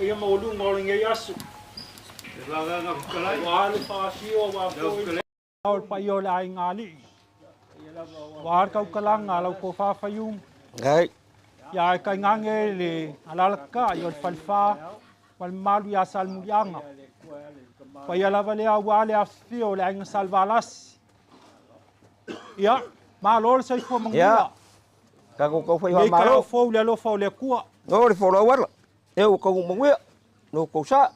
Ia mauluga o lenei aso. Ua le faafio ua foi o le paia o le aiga alii. Ua le tautalaga a lau tofa Faiumu. Ai. Ia e tainane le alalaka i o le falefa ma le mamalu ia Salemuliaga. Paia lava lea ua le afifio o le aiga Salevalasi. Ia, malo le soifua manuia. Ia. Tatou tau fai Nei malo. taeao fou le alofa o le Atua. No le folau ala. E ua tau manuia. No kou sa.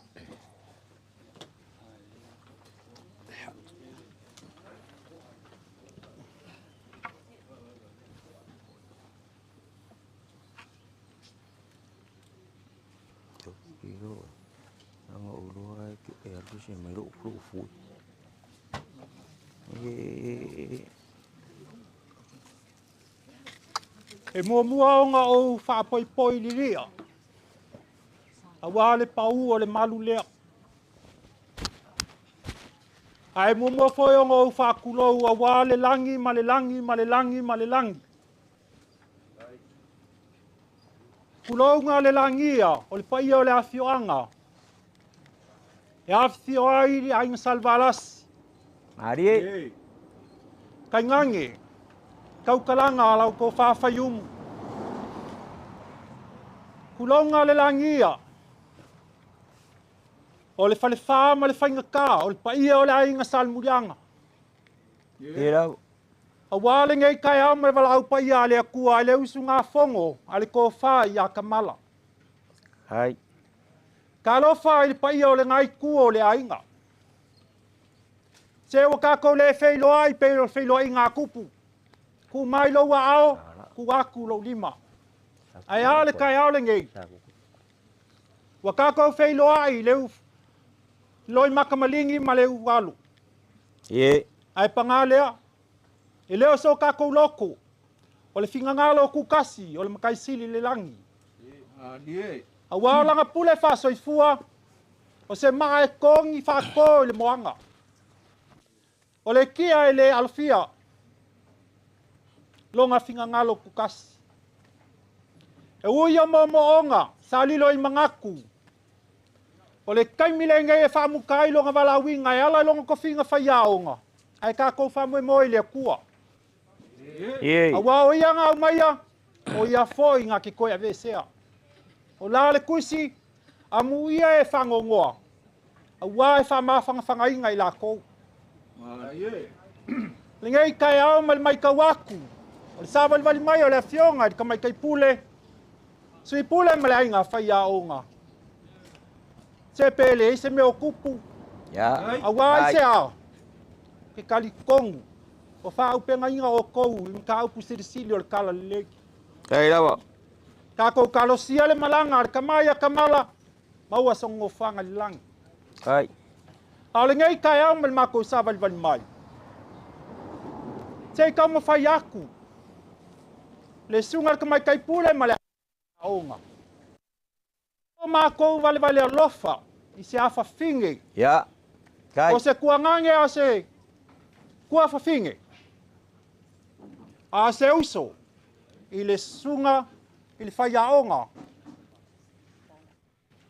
E muamua ona ou faapoipoi lilia. Aua le pau o le malu lea. Ae muamua foi ona ou faatulou aua le lagi ma le lagi ma le lagi ma le lagi. Tulouga le lagia o le paia o le afioaga. E afifio ai le aiga Salevalasi. Marie. Tainane, tautalaga a lau tofa Faiumu. Tulouga le lagia o le falefa ma le faigata o le paia o le aiga Salemuliaga. E lau. Aua lenei taeao ma le valaau paia a le Atua i le usugafono a le tofa ia Kamala. Ai. Talofa i le paia o le ngai o le aiga. Se ua tatou le feiloai pe o le feiloaiga a tupu. Ku mai lou aao, ku atu lou lima. Ae a le taeao lenei. Ua tatou feiloai le loi makamaligi ma le ualu. E. Ae paga lea. E leo so tatou loko. O le finagalo o kukasi, o le makaisili le lagi. Aua o langa pule faasoifua, o se maa e kogi faako i le moaga. O le kia e le alofia, longa finagalo kukasi. E ui o moomooga, sa lilo i magaku. O le taimi lenei e faamuta ai longa valaauina e ala i lona tofiga faiaoga, ae tatou faamoemoe i le Atua. E. Aua o ia na aumaia, o ia foi na te toe aveesea. O la le tusi, amuia e fagogoa, aua e faamafagafagaina i lakou. Lenei taeao ma le maitau atu, o le savalivali mai o le afioga i le tamaitai pule, sui pule ma le aiga faiaoga. Se pe leai se mea o tupu, Ya. aua ai se a, ke talitonu, o faaupegaina outou i mataupu silisili o le talalelei. Kai lava. Tatou talosia le malaga a le tama ia Kamala, maua sona nofoaga i le lagi. Ai. A o lenei taeao ma le matou savalivali mai. Se i taumafai atu le susuga i le tamaitai pule ma le aoga. O matou valevale alofa i se afafine. Ya. Kai. O se tuagage o se tuafafine. A se uso i le susuga i le faiaoga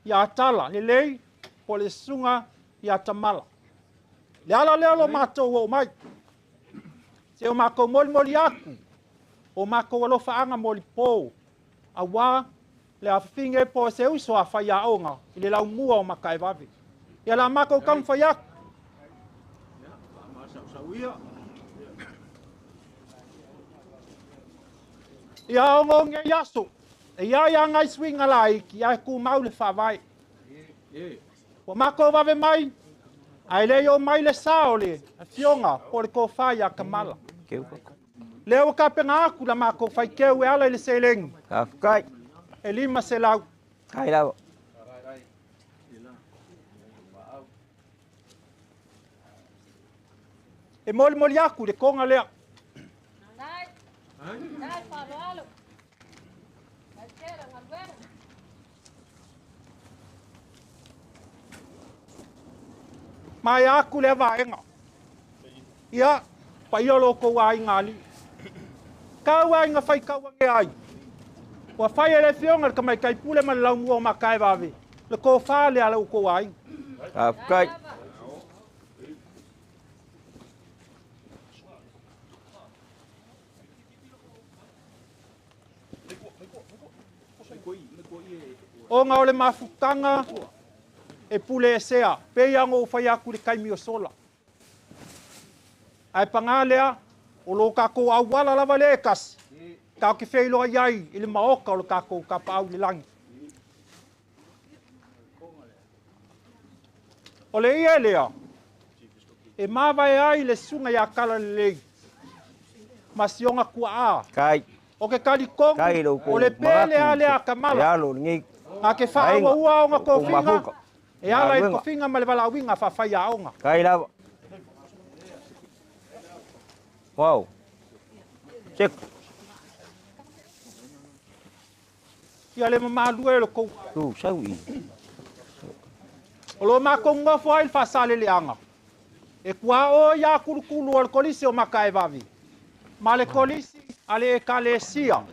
ia Tala lelei po o le susuga ia Tamala. Le ala lea o lo matou oo mai. Se o matou molimoli atu, o matou alofaaga molipo, aua le afafine po o se uso a faiaoga i le laumua o Mataevave. Ia la matou taumafai atu. Ia ongo nei aso, e ia ia ngai suiga laiti, ae tumau le faavae. Ua matou vave mai, ae le o mai le sa o le afioga po o le tofa ia Kamala. Keu. Lea ua tapena atu la matou faiteu e ala i le seleni. Faafetai. E 500. Kai lava. E molimoli atu le toga lea. Dai. Dai, faaaloalo. Dai tele galuega. Maea aku lea vaega. Ia, paia o lo outou aiga alii. Tau lava ina faitau ane ai, ua fai e le Afioga i le Tamaitai Pule ma le Laumua o Mataevave le tofa lea a lo outou aiga. Faafetai. Ona o le mafutaga e pule esea, pei lava ona ou fai atu i le taimi o sola. Ae paga lea, o lo tatou auala lava lea e tasi, tatou te feiloai ai i le maota o le tatou Tapaau i le lagi. O le ie lea e mavae ai le susuga ia Talalelei ma si ona tuaa. Kai. O ke talitonu Kai lo o le pele a lea a E Kamala, alo lenei a ke aiga, faaauaua ona o kou tofiga mafuta, e ala i galuega. tofiga ma le valaauina faafaiaoga. Kai lava. Wow. Check. Ia le mamalu e o le tou. Tu sau i. O lo makou nofo ai le faasaleleaga e tuaʻo ia kulukulu o le kolisi o Mataevave ma le kolisi a le Ekalesia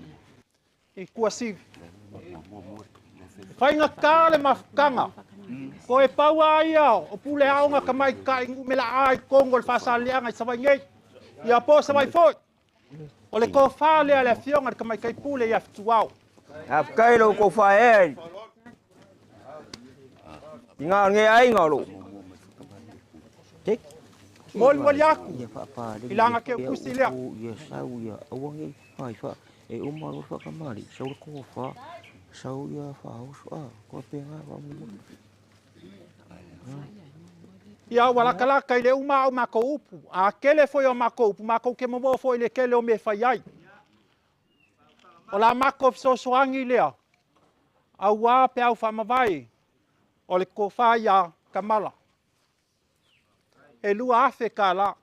i Tuasivi. Faigata le mafutaga ko e pau lava ia o pule aoga tamaitai numelaa i totonu o le faasaleleaga i Savaii nei ia po o Savaii foi. O le tofa lea a le Afioga i le Tamaitai Pule ia Fetuao. Faafetai lo kou faaea i ngā lenei aiga o loo. Check. Molimoli aku Ia faapaleni i ia laga pea keukusi lea. upu ia sau ia aua nei fai fa e uma loa le faakamali sau le tofa sau ia faaoso a koa pega faamolemole. Ia ua latalata i le uma au matou upu. A tele foi o matou upu, matou te momoo foi i le tele o mea e fai ai. O la matou fesoasoani lea, auā peau faamavae o le tofa ia Kamala. E $2,000.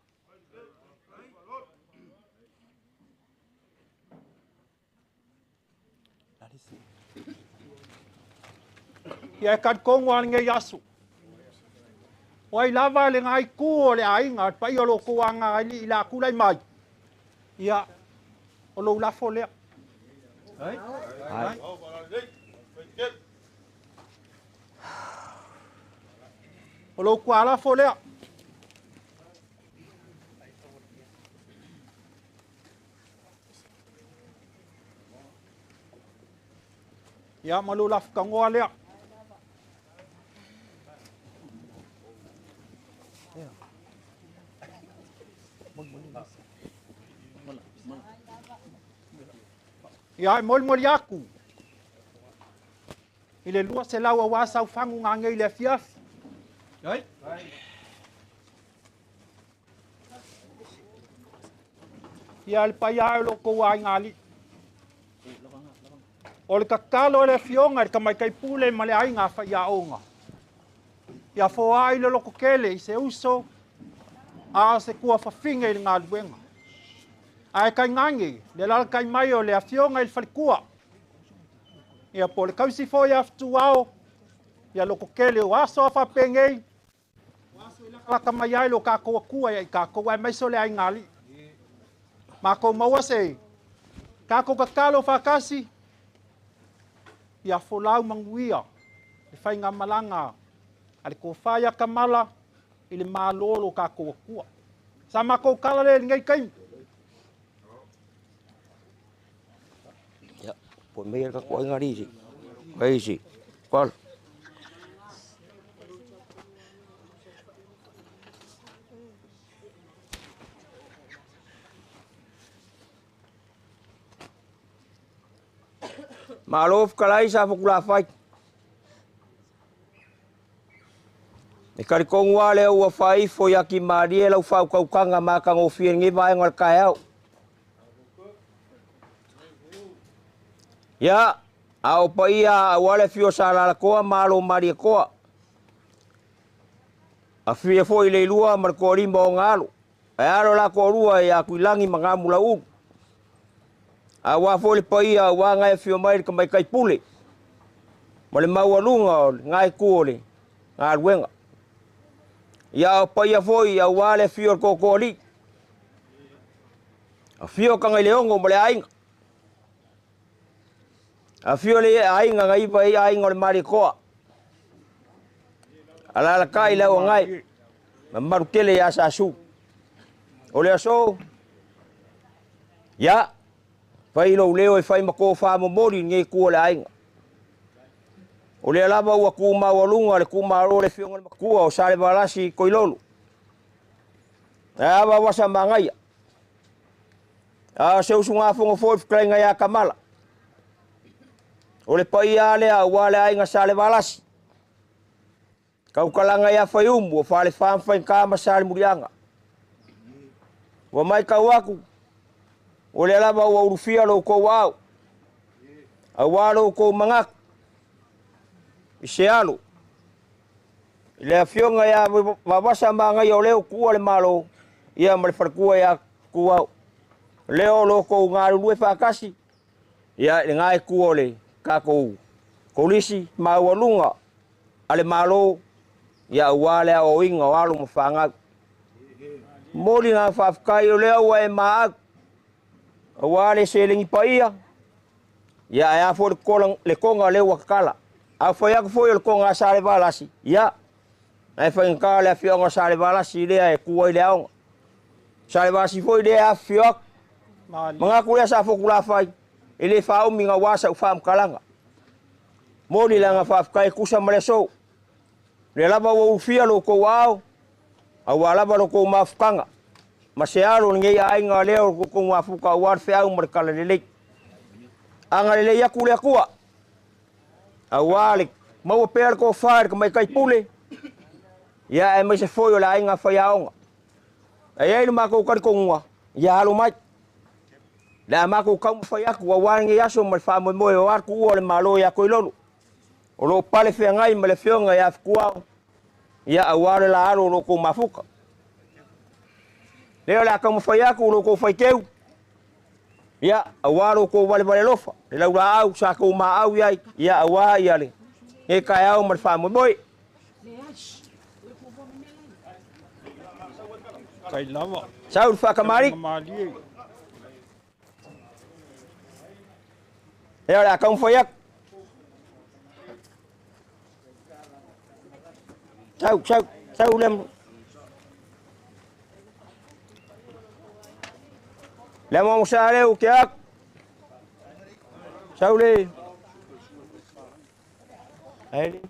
Ia e talitonu lava lenei aso. O ai lava le itu o le aiga, le paia o lo outou agalii i le a tulai mai, ia, o lou lafo lea. Ai. O lou tualafo lea. Ia, ma lou lafutagoa lea. Ia, e molimoli aku i le 200 auā saufagu gagei i le afiafi. Ia, le paia e o lo outou aiga alii. O le tatalo e le Afioga i le Tamaitai Pule ma le aiga faiaoga. Ia foai le lototele i se uso a o se tuafafine i le galuega. Ae tainane le alaalatai mai o le Afioga i le Faletua. Ia po o le tausi foi ia Fetuao, ia lototele o aso a faapenei, o aso e latalata mai ai lo tatou Atua ia i tatou aemaise o le aiga alii. Matou maua se tatou tatalo faatasi, ia folau manuia le faigamalaga a le tofa ia Kamala i le Malo o lo tatou Atua. Sa matou tala lea i lenei taimi. Ia, po mai le tatou aiga alii se. Ai se. Pala. Malo fetalai sa fakulafai. E talitonu lava lea ua faaifo ia timalie lau faautautaga matagofie i lenei vaega o le taeao. Ia, a o paia aua le afio o Salalatoa ma alo o Malietoa. Afia foi le Ilua ma le Toalima o ona alo. Ae alo la toalua ia Tuilagi ma Gamulauulu. Aua foi le paia aua na e afio mai le Tamaitai Pule ma le maualuga o le itu o le galuega. Ia o paia foi auā le afio o le Tootooalii, afio Tagaileono ma le aiga, afio le aiga na iva ai aiga o le Malietoa, alaalatai le auagae, mamalu tele ia Sasu. O le aso, ia, fai lou leo e fai ma tofa momoli i lenei itu o le aiga. O lea lava ua tu maualuga le tumalo o le afioga i le matua o Salevalasi Toilolo. Ae a Vaoasa Magaia. A o se usugafono foi le fetalaiga ia Kamala. O le paia lea aua le aiga Salevalasi. Tautalaga ia Faiumu o Falefa ma Faigata ma Salemuliaga. Ua matau atu, o lea lava ua ulufia lo outou aao, aua lo outou manatu i se alo, i le afioga ia Vaoasa Magaia o lea ua tuua le Malo, ia ma le faletua ia Tuau. O lea o lo outou galulue faatasi, ia i lena itu o le tatou kolisi maualuga a le Malo, ia aua le aoaoina o alo ma fanau. Momoli na faafetai o lea ua e maau, aua le seleni paia, ia ae a foi le toga lea ua tatala. A fai atu foi o le toga a Salevalasi, ia, ae faigata le afioaga o Salevalasi lea e tu ai le aoga. Salevalasi foi lea e afifio atu. Manatu lea sa Fotulafai, e le faaumi naua sau faamatalaga. Momoli le agaga faafetai e tusa ma le aso. Lea lava ua ulufia lo outou aao, aua lava lo outou mafutaga, ma se alo o lenei aiga lea o lo outou mafuta aua le feau ma le talalelei. Agalelei atu le Atua, aua le maua pea le tofa i le tamaitai pule, ia aemaise foi o le aiga faiaoga. E i ai le matou talitonuga, ia alo mai. Le a matou taumafai atu aua lenei aso ma le faamoemoe o a tuua o le Malo ia Toilolo. O lo o pale feagai ma le afioga ia Fetuao, ia aua le la alo o lo outou mafuta. Lea o le a taumafai atu lo outou faiteu, ia aua lo outou valevale alofa, le laulaau sa tou maau i ai, ia aua ia lenei taeao ma le faamoemoe. Tai lava. Sau le faakamali. Malie. Lea o le a taumafai atu. Sau, sau, sau le Le mo sa le u ke ak. Sau le. Ai.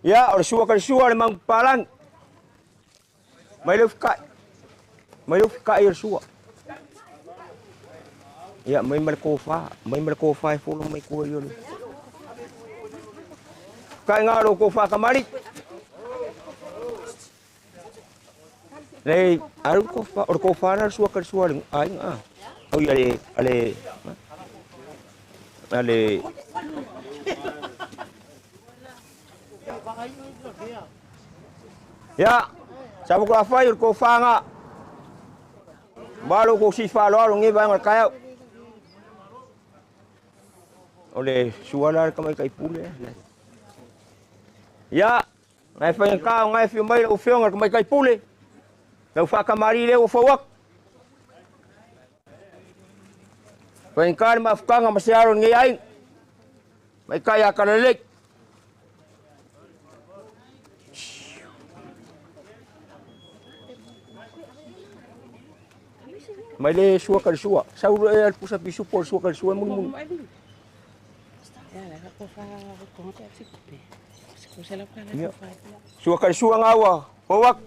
Ia, o le sua ka le sua le mangu palangi. Mai le ufikai. Mai le ufikai o le sua. Ia, mai ma le kofa. Mai ma le kofa e folo mai kua i o le. Kai ngā lo kofa kamari. Le, aru kofa, o le kofa na le sua ka le sua le ai ngā. Oi, ale, ale, ale. Ia, sa mo kula fai o le kofa ngā. Malo ko si whaloalo nge vaenga le kaiau. O le sua la le kamai kai pule. Ia, ngai whainga kao, ngai whio mai lau whionga le kamai kai pule. Lau whakamari leo fau atu. Whainga kao le mafukanga ma se aro nge ai. Mai kai a karalelei. Mai le sua ka le sua. Sau le al pusa pisu po le sua ka le sua muli muli. Ia. Sua ka le sua ngā ua. Fau atu.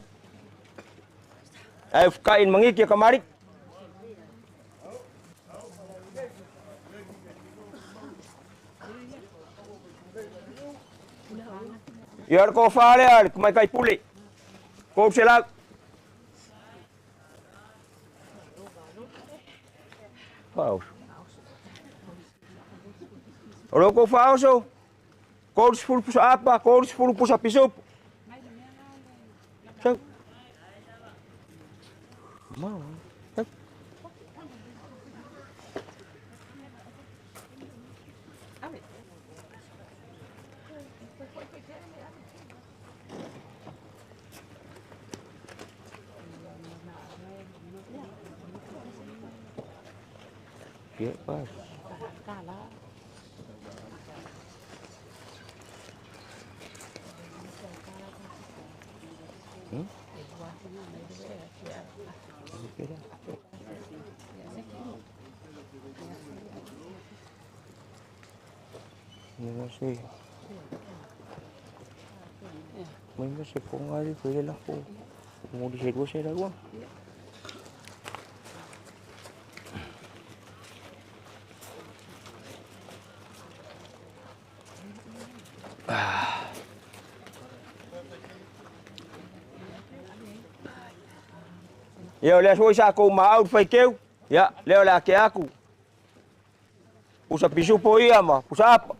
Ai fukai mangiki ka mari. Ia le kofa lea le mai kai pule. Ko se la. Faaoso. O lo kou faaoso, 30 pusa apa, 30 pusa pisupu. Sau. Mau. Sau. Ia pa. Não sei. Mas se ponga ali, foi lá fora. Como disse você era igual. Ia o le aso sa kou maau fai keu. Ia, leo le ake aku. Pusa pisupo ia ma, pusa apa.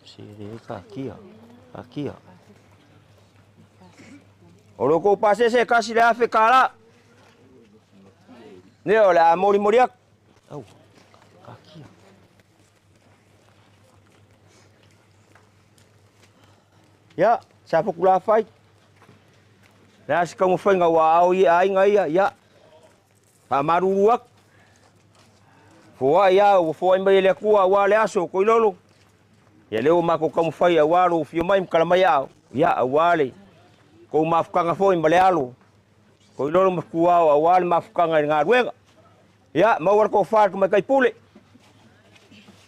Se ka kia. Ka kia. O loko pasese kasi le afe kala. Neo le a mori mori aku. Au, ka kia. Ia, sa fokula fai. Le asika mo whainga wa au i ainga ia, ia. Pa maruru aku. Foa ia, o foa mai le kua wa le aso ko ilolo. Ia leo mako kamu whai a walo fio mai mkala mai au. Ia, a wale. Ko mafukanga foi ma le alo. Ko ilolo mafukua au a wale mafukanga i ngā ruenga. Ia, mauara ko whaar ko mai kai pule.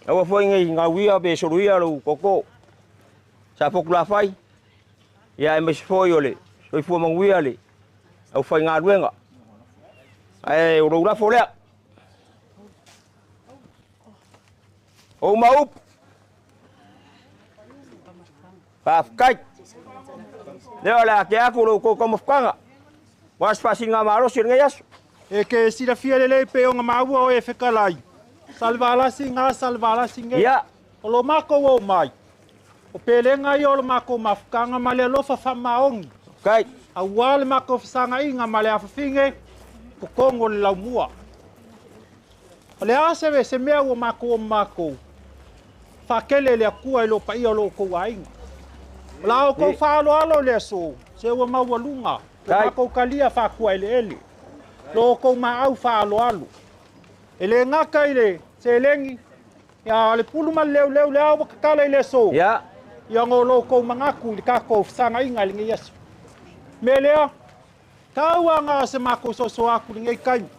Aua foi ngai ngā wia be soruia lo koko. Sa fokula whai. Ia e mais foi ole. Soi fua manguia le. Au whai ngā ruenga. Ae, o roura folea. O maup. Whawhkai. Leo le ake aku lo koko mafukanga. Was whasinga marosi ngai aso. E ke sila fia lele pe o ngā maua o e whekalai. Salvalasi ngā, salvalasi ngā. Ia. O lo mako o mai. O pelenga i o lo mako mafukanga ma le alofa whamaongi. Kai. A wale mako whasanga inga ma le awhawhinge, pokongo le laumua. O le asewe se mea ua mako o mako. Whakele le akua i lo paia o lo kou ainga. O la o kou whaalo alo le aso, se ua maua lunga. O mako kalia whakua ele ele. Lo kou maau whaalo alo. E le ngaka i le selengi, ia le pulu ma leu leu le au wakakala i le aso. Ia. Ia ngō lo kou mangaku i le kako whasanga inga i le ngai aso. Me lea, taua ngā se mako soso aku le ngai kaimi.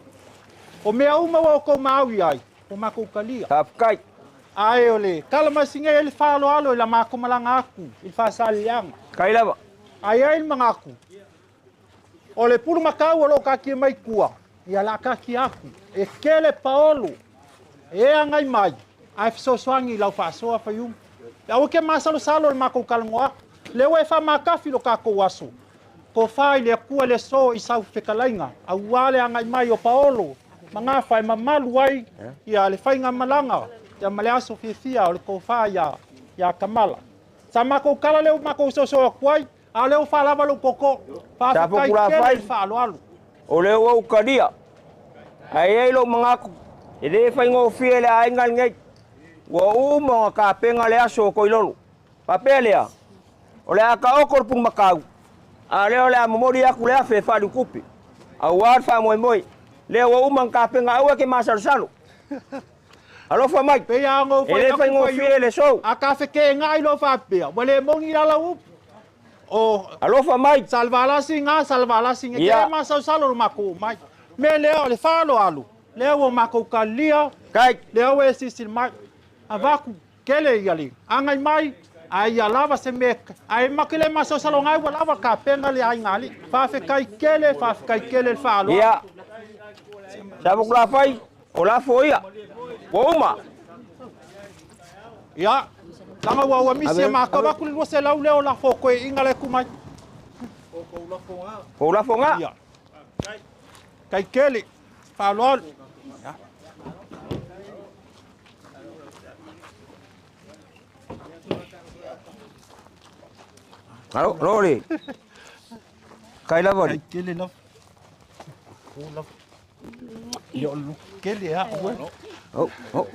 O mea uma wa o kou maui ai, o mako kalia. Whawhkai. Ae o le, kala masinga e le whaalo alo i la mako malanga aku, i le whasalianga. Kai lava. Ai ai le mangaku. O le pulu makau o lo kaki mai kua, ia la kaki aku. E kele paolo, e angai mai, ai whisosoangi lau whasoa whaiumu. Ia o ke masalo salo le mako kalangoa, lewa e wha makafi lo kako aso. Ko whai le akua le so i sau whekalainga, a uale angai mai o paolo, manga whai mamalu ai, ia le whainga malanga, ia male aso fiafia o le ko whai ia kamala. Sa mako kala leo mako soso akuai, a leo whalava lo koko, whawhakai kele i whaalo alo. O leo au karia, ai ai lo mangaku, e le whainga fia le ainga ngai, ua uma ka penga le aso ko ilolo. Papea lea, o le aka oko le pumakau, a leo le a momori aku le afe whalu kupi. A uar wha moe moe, leo ua uma ka penga aua ke masalosalo. Alofa mai, Pe ia ngō e le whainga fia le sou. A ka wheke ngai lo whapea, wa le mongi lala upu. O alofa mai. Salvalasi ngā, salvalasi ngā. Ia. Ke masalosalo lo mako mai. Me leo le whalo alu, leo o mako kalia, Kai. leo e sisil mai. A vaku kele ia le, angai mai, ai ia lava se me, ai makele masalosalo ngai wa lava ka penga le ai ngali. Whawhekai kele, whawhekai kele le whalo. Ia. Sa wokula whai, o la fo ia. Ua uma. Ia. Langa ua ua misi e maka waku le lua se lau leo la fo koe inga le kumai. O la fo ngā. Ia. Kai kele, whalo alu. Ia. Alo, lori. Kai lava Kai li. kele lava. O lava. Ia o lu kele a ue. Oh, oh.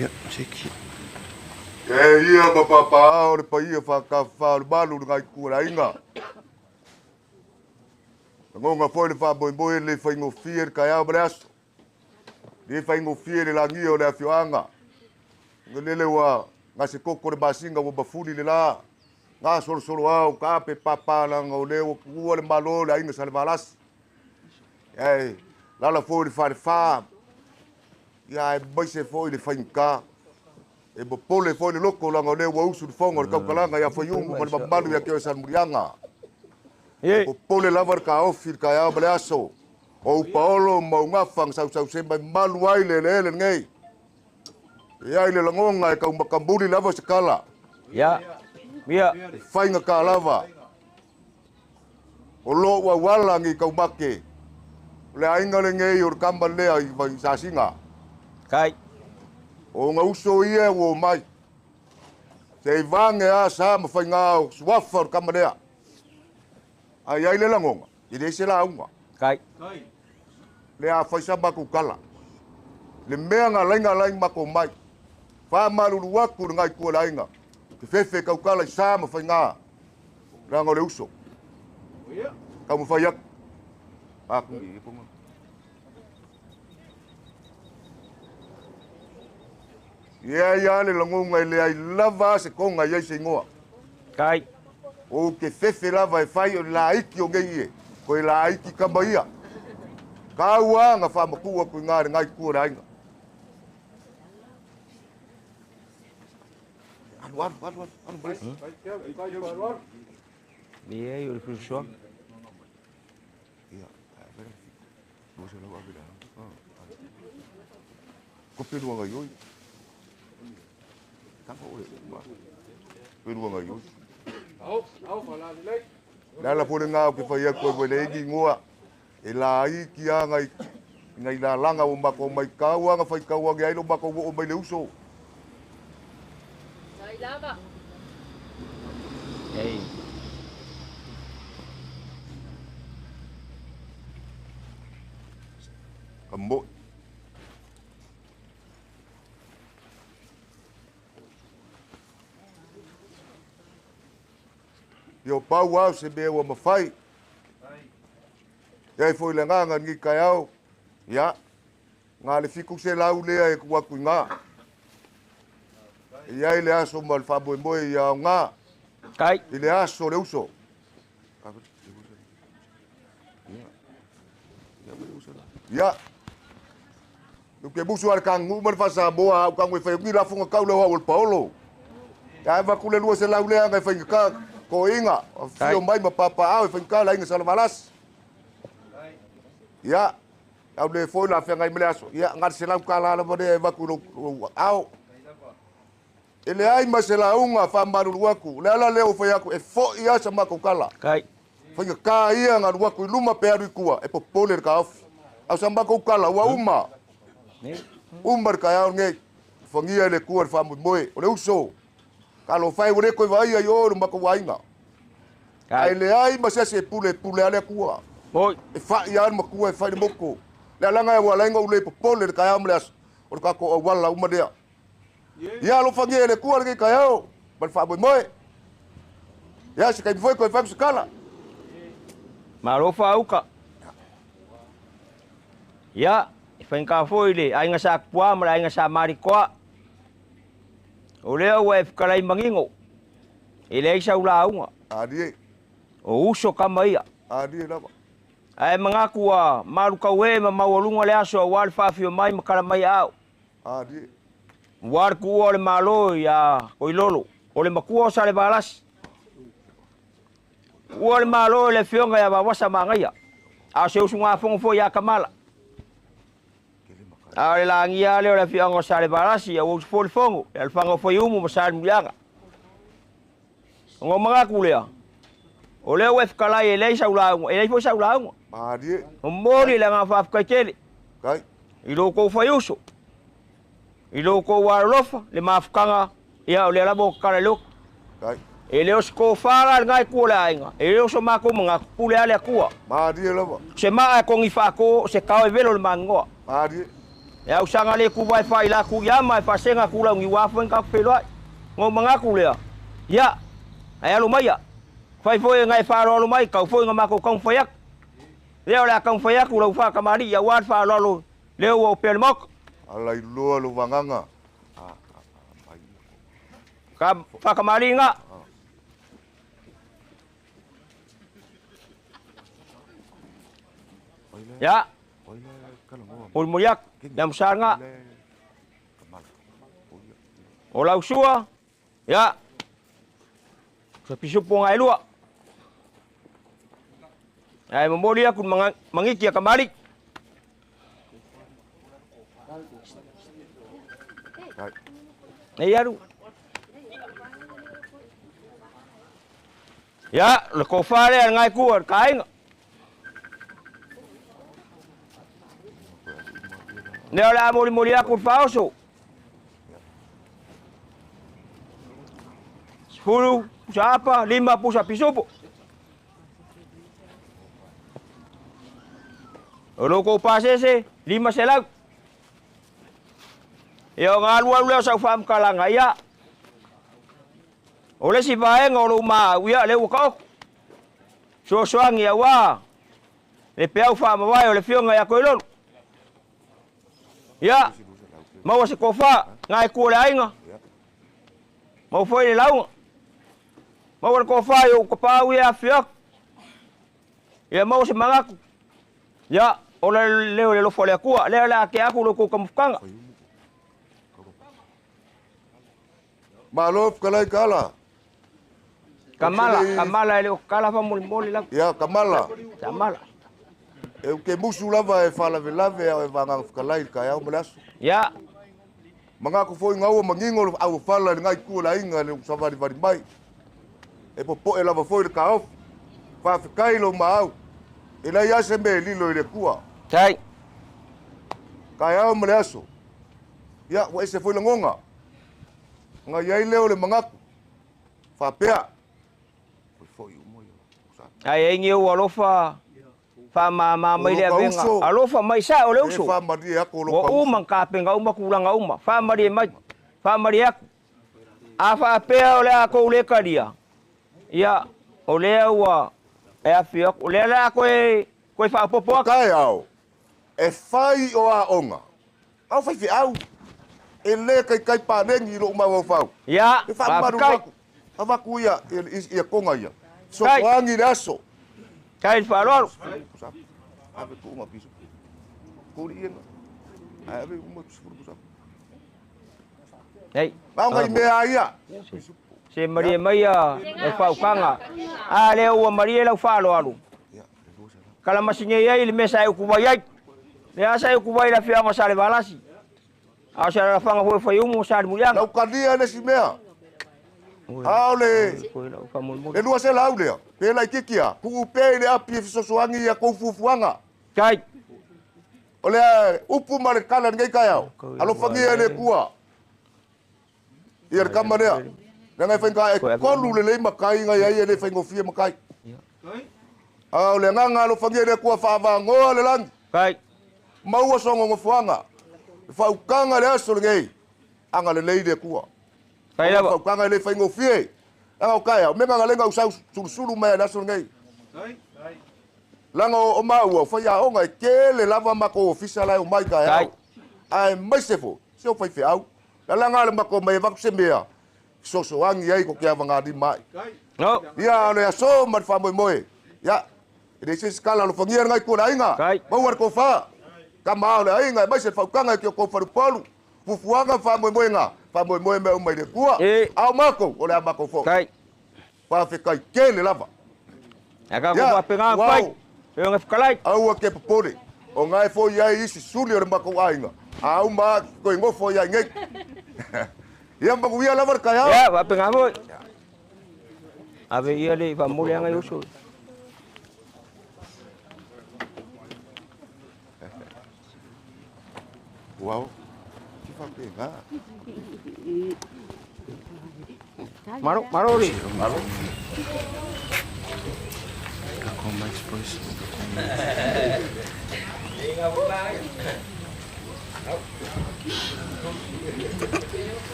Ia, seki. E ia ma papaa o le paia whakawha o le malu le ngai kua le aiga. Lagonga foi le faamoemoe le faigofie le taeao ma le aso. Le faigofie le lagia o le afioaga. Lele ua gase koko le masina ua mafuli le la. Ga solosolo ao ka ape papalaga o lea ua tuua le Malo le aiga Salevalasi. Ae lala foi le falefa. Ia aemaise foi le faigata. E popole foi le loko laga o lea ua usu le foga o le tautalaga ia Faiumu ma le mamalu ia te oe Salemuliaga. E popole lava le taofi i le taeao ma le aso. O ou paolo ma ou gafa na sausausema e malu ai le eleele lenei. E ai le lagona e taumakamuli lava se tala. Ia. Ia. E faigata lava. O lou auala nei taumate. O le aiga lenei o le kama lea i Sasiga. Kai. O ona uso ia ua omai. Se i vage a sa ma faiga o suafa o le kama lea. Ae i ai le lagona, e leai se lauga. Kai. Le a fai sa matou tala. Le mea na alai na alai matou omai. Faamalulu atu i le nai tua o le aiga. Te fefe tautala i sa ma faiga. Leaga o le uso. Taumafai atu. Ia ia le lagona e leai lava se toga i ai se igoa. Kai. Ou te fefe lava e fai o le laiti o nei e, koe laiti kama ia. Kau a na faamatuu atu i ga le nai tua o le aiga. Alu, alu, alu, alu, alu, mai. Leai o le fesoasoani. Ia, 200 ave le Ko pelua ngai oi. Tanga oe. Pelua ngai oi. Le ala foi lena o ke fai atu ai foi le igi igoa. E laiti a ngai ngai lalaga ua matou mai tau a na faitau ane ai lo matou oo mai le uso. Sai lava. Ei. Ka mo'i. Ia o pau lava o se mea ua mafai. E ai foi le agaga i lenei taeao, ia, na le 700 lea e tuu atu i ina. E i ai le aso ma le faamoemoe ia aoga Kai. i le aso o le uso. Ia, ou te musu lava i le kagugu ma le faa-Samoa a ou tago e fai atu ni lafoga tau le oa o le paolo. Ae avatu le 200 lea na e faigata toeaiina, afifio mai ma papaaao e faigata le aiga Salevalasi. Ia, au le foi la feagai ma le aso. Ia, na o le $100 lava lea e avatu i lou aao. E leai ma se lauga faamalulu atu. O le ala lea ua fai atu, e foi lava sa matou tala. Kai. Faigata ia na alu atu i luma pe alu i tua, e popole le taofi. A o sa matou tala, ua uma. Uma le taeao lenei. Fagia e le Atua le faamoemoe. O le uso. Talofa e, ua le toe vaaia i o i lo matou aiga. Ae leai ma se asi e pule, e pule lava le Atua. Moi. E fai lava le matua, e fai le moto. Le alaga e ua ala ai ona ou le popole i le taeao ma le aso, o le tatou auala uma lea. Ia alofagia e le Atua lenei taeao ma le faamoemoe. Ia se taimi foi toe fai atu se tala. Malo faauka. Ia, e faigata foi le aiga sa Tupua ma le aiga sa Malikoa. O lea ua e fetalai manino, e leai sau lauga. Alie. O uso kama ia. Alie lava. Ae manatu ua malutaue ma maualuga le aso aua le faafio mai ma tala mai aao. Alie. Aua le tuua o le Malo ia Koilolo, o le matua o Salevalasi. Tuua le Malo e le afioga ia Vaoasa Magaia, a o se usugafono foi ia Kamala. A o le lagia lava lea o le afioaga o Salevalasi, ia ua usu foi le fono, le alofaga o Faiumu ma Salemuliaga. Ona ou manatu lea, o lea ua e fetalai e leai sau lauga, e leai foi sau lauga. Malie. Momoli le agaga faafetai tele Kai. i lo outou faiuso, i lo outou alolofa, le mafutaga, ia o lea lava ua tatala i le ota. Kai. E le o se tofa la lena itu o le aiga, e le o so matou manatu, pule lava le Atua. Malie lava. Se maa e togi faato, o se tao e velo le maninoa. Malie. E ausaga le kuva e faaila aku ia ma e faasega aku lau niuā foi na tatou feiloai. Na ou manatu lea, ia, ae alo maia. Fai foi e na e faaaloalo mai, tau foi na matou taumafai atu. Lea o le a taumafai atu lau faatamalii aua le faaaloalo lea ua opea i le Maota. Ala i loa lou vagaga. Ka faatamalii na. Ia, molimoli atu, ia masaga. O lau sua, ia, sa pisupo ngai lua. Ae momoli atu le mangiti a kamali. Nei alu. Ia, le tofa lea le ngai kua le kainga. Lea o le a molimoli atu le faaoso. 10 pusa apa, 5 pusa pisupo. O lo kou pasese, 500. Ia o ngā alu alu lea o sau faamatalaga, ia. O le isi vaega o lou maau, ia, lea ua taoto. Soasoagi auā le peau faamavae o le Afioga ia Toilolo. Ia, maua se tofa, na e tua le aiga, maua foi le lauga. Maua le tofa i ou tapaau ia e afifio atu. Ia maua se manatu. Ia, o le leo i le alofa o le Atua, lea o le a tea atu lo outou taumafataga. Malo fetalai Kala. Kamala, Kamala e le o kala faamolemole lava. Ia, Kamala. Kamala. E ke musu lava e faalavelave ao e vagaga fetalai i le taeao ma le aso. Ia. Mangaku foi gaua manino le auofala i le ngai tua le aiga le savalivali mai. E popoe lava foi le taofi. Faafetai lou maau. E leai lava se mea e lilo i le Atua. Tai. Taeao ma le aso. Ia, ua ese foi lagona. Ona i ai lea o le manatu. Faapea. Foi uma ia. Ai ai ni ou alofa faamama mai le avega. Alofa mai sa o le uso. E faamalie atu o lo Ua uma tapena uma tulaga uma. Faamalie mai. Faamalie atu. A faapea o le a tou le talia, ia, o lea ua e afifio atu. O lea o le a toe, toe faaopoopo atu. O taeao e fai o aoga a o faifeau e le kaikai paleni i lou mafaufau. Ia, E faamalu faafetai. atu, avatu ia, ia toga ia. Kai. Sosoagi le aso. Kai le faaaloalo. Ave tuuga piso. Kuli ia na. Ae ave uma 10 pusa. Nei. Ao ngai mea ia. Se malie mai a le faukaga. A lea ua malie lau faaaloalo. Kalamasi nei ai le mea sa e utuvai ai. Lea sa e utuvai i le afioaga o Salevalasi. A o se alalafaga foi o Faiumu ma Salemuliaga. Lau kalia le isi mea. A o le le 200 lea, pe laitiiti a, tuu pea i le api e fesoasoani ia tou fuafuaga. Tai. O le upu ma le tala i lenei taeao, alofagia e le Atua ia le tama lea, leaga e faigata e tolu lelei matai na i ai e le faigofie matai. A o le agaga alofagia e le Atua faavagoa le lagi, Tai. maua sona nofoaga, le faautaga i le aso lenei, agalelei le Atua. Tai O le lava. faautaga e le faigofie, leaga o taeao, mea na lenga usau sulusulu mai le aso lenei. Leaga o maua, o faiaoga e tele lava matou ofisa la e omai taeao. Ae maise foi, se o faifeau. Lalaga le matou mai e avatu se mea, fesoasoani ai ko te avagalima ai. No. Ia, o le aso ma le faamoemoe. Ia, e leai se isi tala alofagia lenai tua o le aiga. Maua le tofa. Tama o le aiga, aemaise le faautaga i ki o tou faleupolu. Fuafuaga ma faamoemoega, faamoemoe mea uma i le Atua. A o matou, o le a matou foi. Faafetai tele lava. Ae tatou Ia, faapena atu ua ai. ao. Feoga fetalai. Aua ke popole, o ngae foi i ai isi suli o le matou aiga, a uma atu toe nofo ia i nei. Ia manuia lava le taeao. Ia, faapena foi. Ave ia le faamomoli anga i uso. Ua ao. Ti faapena. Malo, malo le. Malo.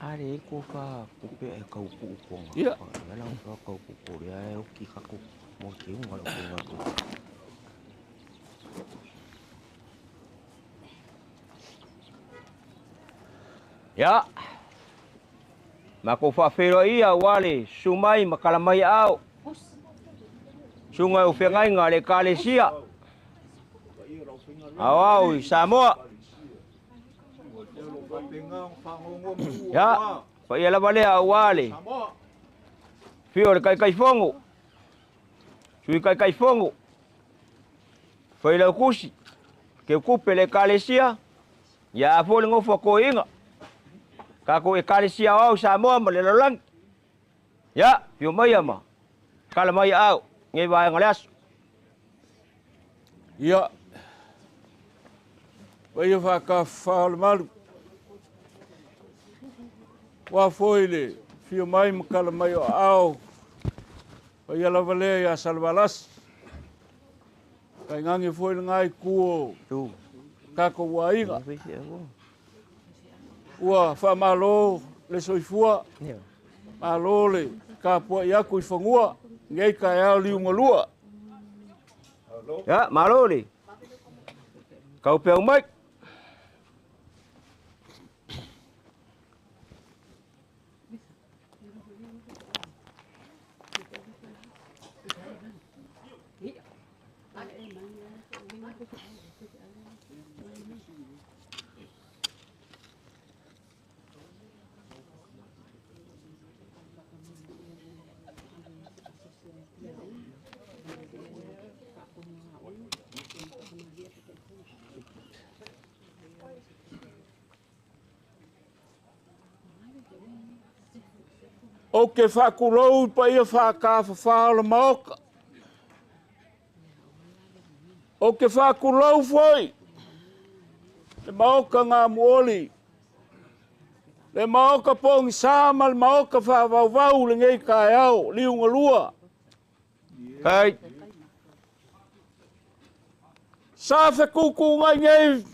Are ko fa kupe e kau ku ko Ia. nga. La ko kau ku ko le ai o ki ka ko mo ke unga lo ko ko. Ya. Ma ko fa fero ia wale sumai makala mai au. Sungai o whengai ngā le kalesia. Au au i Samoa. Ya, pa ia lava lea au wale. Fio le kaikaifongo. Sui kaikaifongo. Fai lau kusi. Ke kupe le kalesia. Ia afo le ngofua koinga. Kako e kalesia au Samoa ma le lalangi. Ya, fio mai ama. Kala mai au. Ngai vaenga le aso. Ia. Paia whakawha o le malu. Wā foi le fio mai makala mai o ao. Paia lava lea ia Salvalasi. Kai ngange foi le ngai kuo. Tu. tatou aiga. Ua faamalo le soifua, malo le tapuai atu i fanua, nei taeao liugalua. Ia, malo le kaupeau mai. Ou te faatulou i paia faatafafā o le Maota. Ou te faatulou foi le Maota Gamuoli, le Maota pogisa ma le Maota faavauvau lenei taeao liugalua. Ai. Sa fetutuunai nei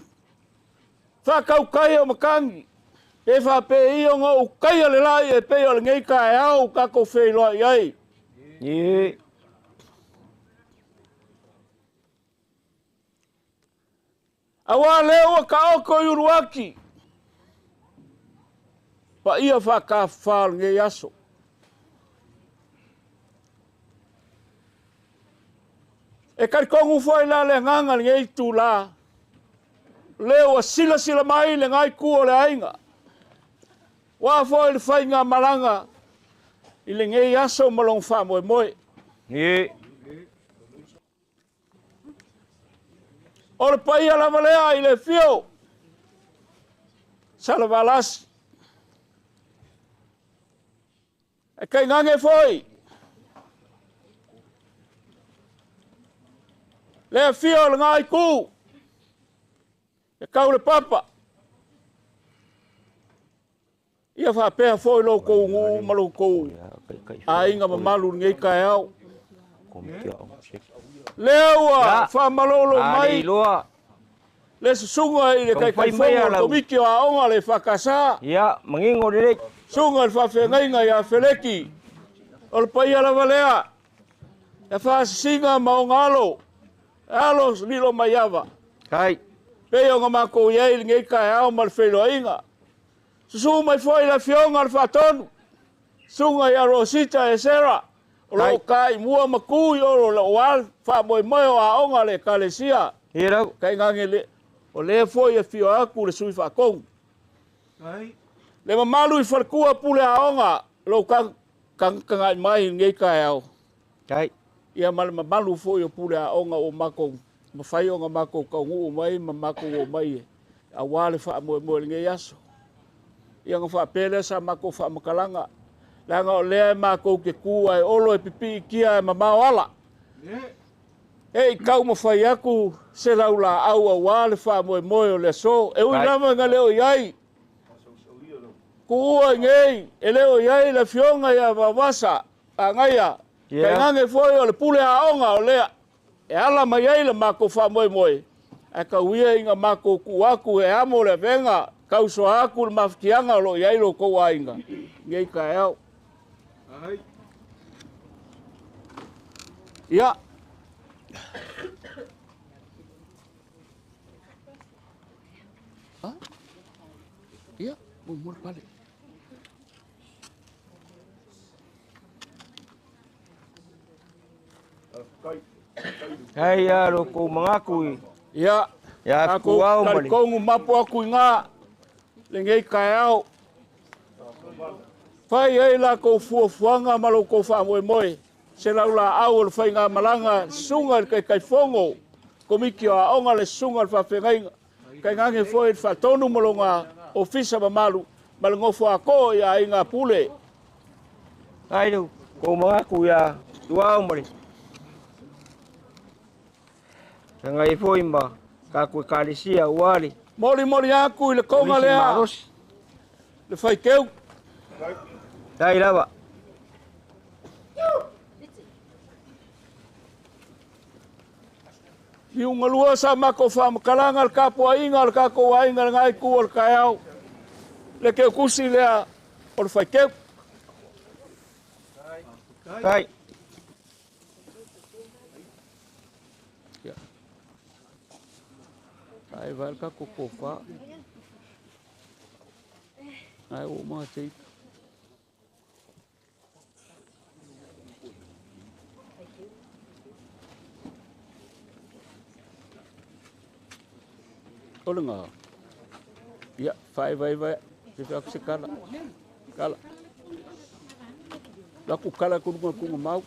faatautai o matagi, pe faapei ona ou taia le lai e pei o lenei taeao ua tatou feiloai ai. Ie. Auā lea ua taoto i Uluati, paia faatafafā o lenei aso. E talitonu foi la le agaga i lenei itulā, lea ua silasila mai le itu o le aiga. Ua foi le faigamalaga i lenei aso ma lona faamoemoe. Ie. O le paia lava lea i le afio Salevalasi. E tainane foi le afio o lena itu, e tau le papa. Ia faapea foi lo outou nuu ma lo outou aiga mamalu i lenei taeao. Lea ua faamalolo mai le susuga i le Taitaifono o le Komiti o Aoga le EFKS. Ia, manino lelei. Susuga i le Faafeagaiga ia Feleki. O le paia lava lea, e faasisiga ma ona alo, e alo lilo mai ava. Kai. Pei ona matou i ai i lenei taeao ma le feiloaiga. Susu mai foi le afioga i le Faatonu, susuga ia Rosita Esera, o lo o taimua ma tu i o lou faamoemoe o aoga a le Ekalesia. Ia lau. Tainane le, o lea foi e afio atu le sui faatonu. Le mamalu i faletua pule aoga, lou tagatagai mai i lenei taeao. Kai. Ia ma le mamalu foi o pule aoga ua matou mafai ona matou taunuu mai ma matou oo mai aua le faamoemoe i lenei aso. Ia ona faapea lea sa matou faamatalaga, leaga o lea e matou te tu ae olo e pipiitia ae mamao ala. E i taumafai atu se laulaau aua le faamoemoe o le aso. E ui lava ina le o i ai, tuua i nei, e le o i ai le afioga ia Vaovasa Agaia, tainane foi o le pule aoga o lea e ala mai ai le matou faamoemoe, ae tau ia ina matou tuu atu e amo le avega, tausoa atu le mafatiaga o lo o i ai lo outou aiga i lenei taeao. Ia. Ia, mo le pale. Ai ia lo kou mangaku i. Ia, Ia tatou fuau ma le. talitonu mapu atu i ngā lenei taeao. Fai ai latou fuafuaga ma lo outou faamoemoe. Se laulaau o le faigamalaga, susuga i le Taitaifono, Komiti o Aoga, le susuga i le Faafeagaiga, tainane foi le Faatonu ma lona ofisa mamalu, ma le nofo atoa i aiga pule. Ai lo kou mangaku ia tuau ma le. Sanga i foi ma tatou ekalesia ua le. Molimoli atu i le koga Komisi lea, malosi. le faiteu. Tai lava. Piuga lua sa makou faamakalaga le tapuaiga o le tatou aiga le gai itu o le taeao. Le keukusi lea o le faiteu. Kai. Ia. Ai vai le tatou tofa. Ai ua uma te O le ngā. Ia, whae vai vai. Te whaku se kala. Kala. Laku kala kurunga kunga mau.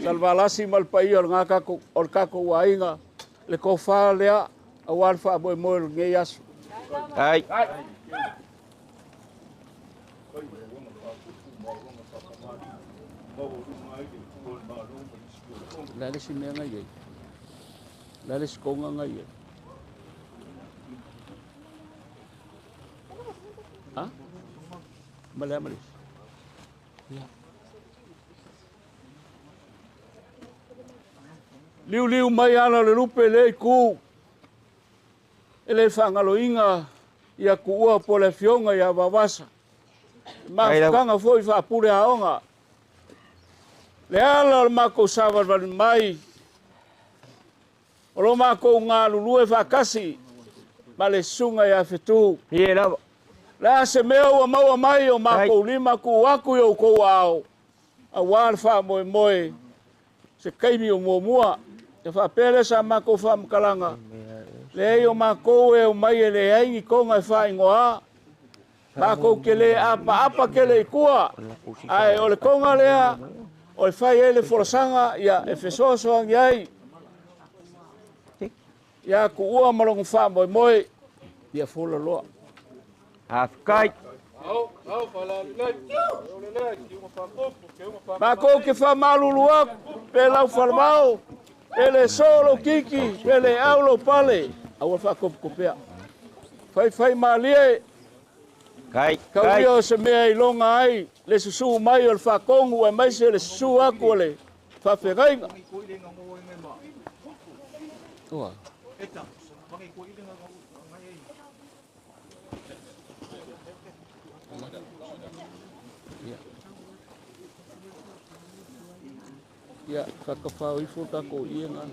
Salvalasi ma le paia o le ngā kako, o le kako uainga. Le kofa lea, a wal wha moe moe le ngei aso. Ai. La le si mea ngai ai. La le si konga ngai ai. Ha? Ma le ma le. Ia. Liu liu mai ana le lupe le ku. E le whangaloinga ia kuua po le fionga ia vavasa. Mafukanga foi whaapure aonga. Le ala o le mako savalvali mai. O lo mako ngā lulue whakasi. Ma le sunga ia fetu. Ie lava. Le a se mea ua maua mai o mako lima ku aku i o kou ao. A wā le wha moe moe. Se kaimi o mua mua. Te whaapele sa mako whaamakalanga. Le ei o mako e o mai e le aingi konga e whaingoa. Mako ke le apa apa ke le ikua. Ai o le konga lea. O le whai e le forasanga ia e fesoasoangi ai. Ia ku ua malongo wha moe moe. Ia fola loa. Afkai. Mako ke wha malulu aku, pe lau whalamau, pe le solo kiki, pe le au lo pale. Aua whakopukopea. Whai whai malie, Kai. kau Kai. ia o se mea i longa ai, le susu mai o le whakongu e mai se le susu aku o le whawhengainga. Oa. Ia. Ia, whakawhao ifo tako ia ngā.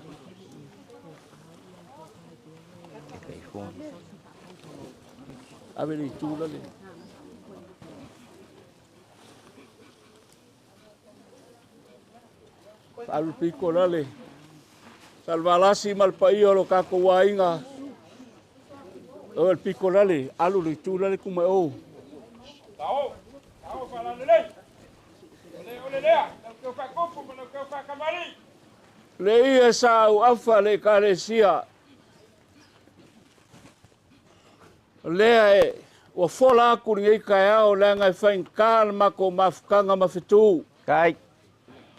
Ave le tula le. Alu piko lale. Salvalasi ma le paia o lo kako wainga. O le piko lale, alu le tula le kuma o. Tao, tao whalalelei. Ole ole lea, lau keu whakopu ma lau keu whakamari. Le ia sa au afa le kalesia. Lea e, ua fola aku ni ngai kaeao le anga e whainga le mako mafukanga mawhitu. Kai.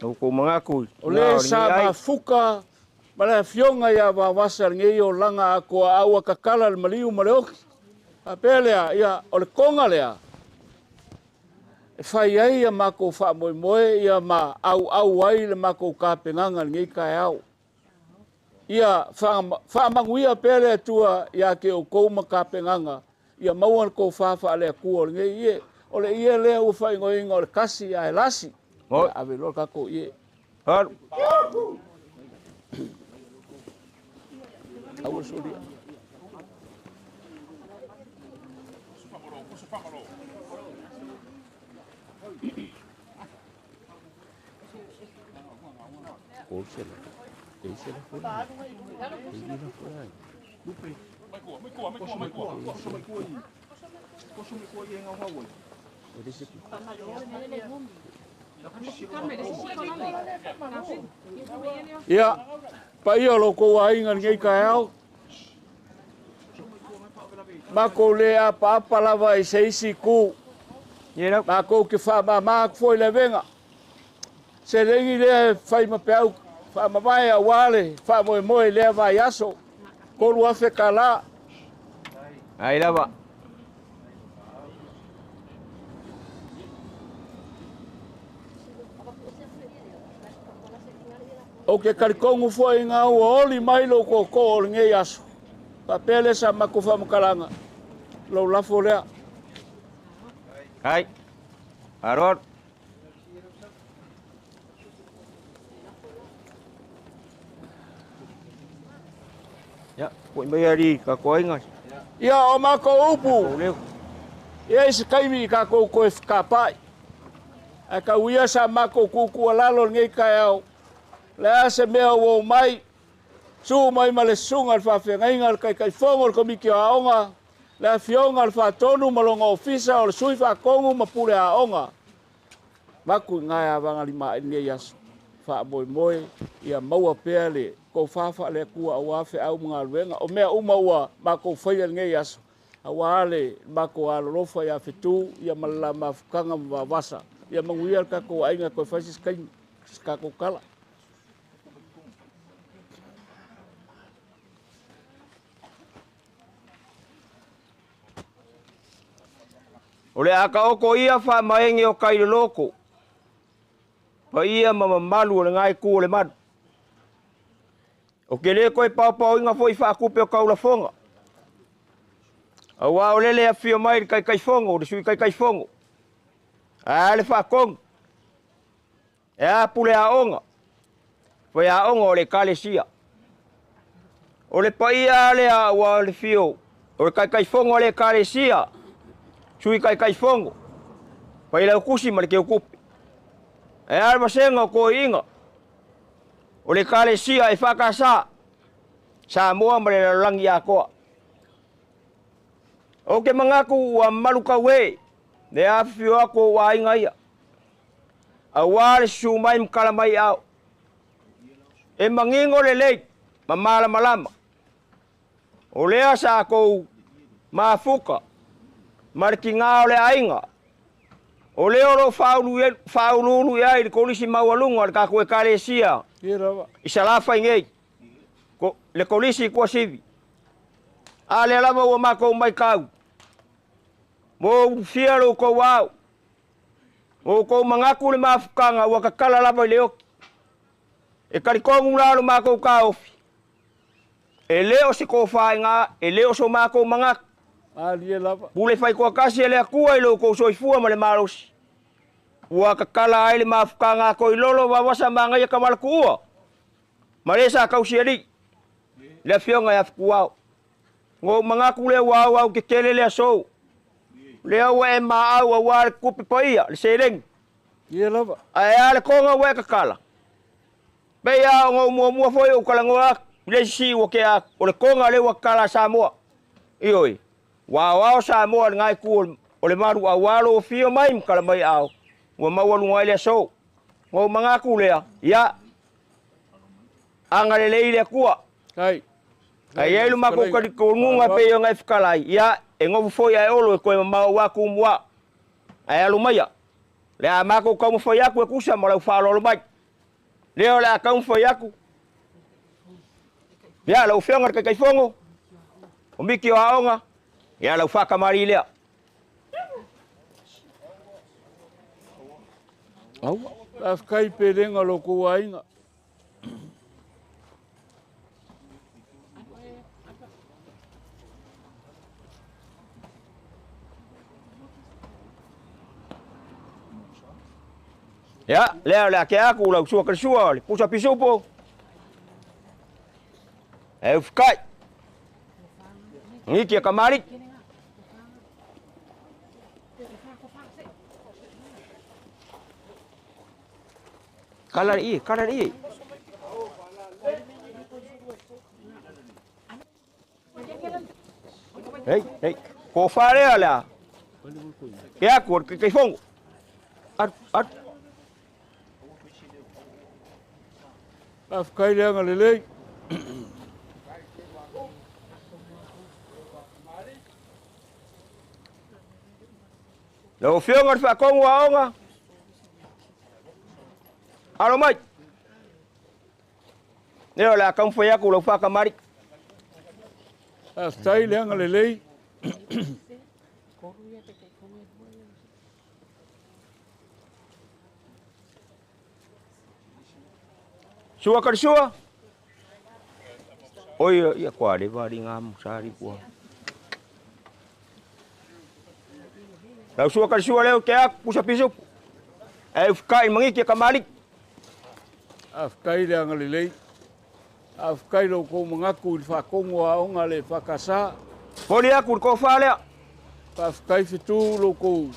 O ko mangaku. O le sa mafuka ma le fionga ia vavasa le ngei o langa ako a aua kakala le maliu ma le oki. A pea lea, ia, o le konga lea. E whai ai ia mako wha moe ia ma au au ai le mako kapenganga le ngei kaeao. Ia whaamanguia pea le atua ia ke o kou ma kapenganga. Ia maua le kou whawha le akua o le ngei ie. O le ie lea ua whaingoinga o le kasi a e lasi. Oi. Ia ave loa kako ie. Haru. Aua solia. Kol sela. Ei sela fora. Ei sela fora. Ele se Ia, paia lo kou ainga ngei kaeao. Mako le apa apa lava i se isi ku. Ie lau. Mako ke wha ma foi le venga. Se lengi lea whai ma peau, wha mamae a wale, wha moe moe lea vai aso. Kolu afe ka la. Ai lava. O ke talitonu fo'iga ua oli mai lou tootoo o lenei aso faapea lea sa matou faamatalaga lou lafo lea. Ai. Aro. Ia, fo'i mai alii tatou aiga. Ia o makou upu O leo. Ia i se taimi i tatou toe fekapa'i ae tau ia sa matou tutualalo lenei taeao le a se mea ua ou mai sū mai ma le susuga le faafeagaiga le Taitaifono o le Komiti o Aoga le afioga le Faatonu ma lona ofisa o le Sui Faatonu ma pule aoga vaku i gā e avagalima ai lenei aso faamoemoe ia maua pea le tofa faale-Atua auā feau ma galuega o mea uma ua matou faia lenei aso auā le matou alolofa ia Fetū ia ma le la mafutaga ma vavasa ia manuia le tatou aiga toe fai se taimi se tatou tala. O le a taoto ia faamaene o tai loloto. Paia ma mamalu o le ngai tu o le malu. O ke le koe paopaoina fo'i faatupe o taulafoga. Auā o lele afio mai le Taitaifono, le Sui Taitaifono. A le faatonu. E a pule aoga. Fai aoga o le ekalesia. O le paia lea ua le fio. O le Taitaifono o le ekalesia. Sui Taitaifono. Failautusi ma le Teutupe. E a le vasega o toeaiina. O le ekalesia e faakasa. Samoa ma le lalolagi atoa. O ke manatu ua malu kau e. Le afifio aku o aiga ia. Auā le susu mai ma kala mai ao. E manino lelei ma malamalama. O lea sa kou mafuka. Ma le tigā o le aiga. O lea o lo faauluulu i ai le kolisi maualuga o le tatou ekalesia Ia lava. i Salafai nei. Le kolisi i Tuasivi. A lea lava ua matou maitau. Mo ulufia lo tou ao. Mo tou manatu le mafutaga ua tatala lava i le oti. E talitonu la lo matou taofi. E le o se tofaaiga, e le o so matou manatu. Malie lava. Pule faitoatasi e le Atua i lo tou soifua ma le malosi. Ua tatala ai le mafutaga a Toilolo Vaovosa Magaia Kamalatuua. Ma le sa tausi alii. Le afioga ia Fetuao. No manatu lea ua au au tetele le aso. Lea ua e maau auā le tupe paia, le seleni. Ia lava. Ae a le toga ua e tatala. Pei a ona ou muamua foi ou talanoa atu i le isi ua tea atu. O le toga lea ua tatala a Samoa. Ioe, ua aoao Samoa i le itu o le malu auā lou afio mai ma tala mai ao. Ua maualuga ai le aso. Na ou manatu lea, ia, agalelei le Atua. Ai. Ae i ai lo matou talitonuga pei ona e fetalai, ia, e nofo foi ae olo e toe mamao auā Tumua. Ae alo maia. Le a matou taumafai atu e tusa ma lau faaaloalo mai. Lea o le a taumafai atu. Ia, lau Afioga i le Taitaifono, Komiti o Aoga, ia lau faakamali lea. Aua. Faafetai pelega o lo tou aiga. Ia, lea o le a tea atu lau sua kalisua o le pusa pisupo. E ufikai. Ngiki e kamari. Kala i, kala i. Hei, hei. Ko wharea lea. Ke aku, o le Taitaifono. Atu, atu. Faafetai le agalelei. Lau Afioga i le Faatonu o Aoga, alo mai. Lea o le a taumafai atu lau faakamali. Faafetai le agalelei. Sua ka le sua. Oi ia kua le vali ngā musari kua. Lau sua ka le sua leo te aku pusa pisupu. E ufkai mangiki e kamalik. Faafetai le agalelei. Faafetai lo outou manatu i le faatonu o aoga a le EFKS. Poli aku le tofa lea. Faafetai fetu lo outou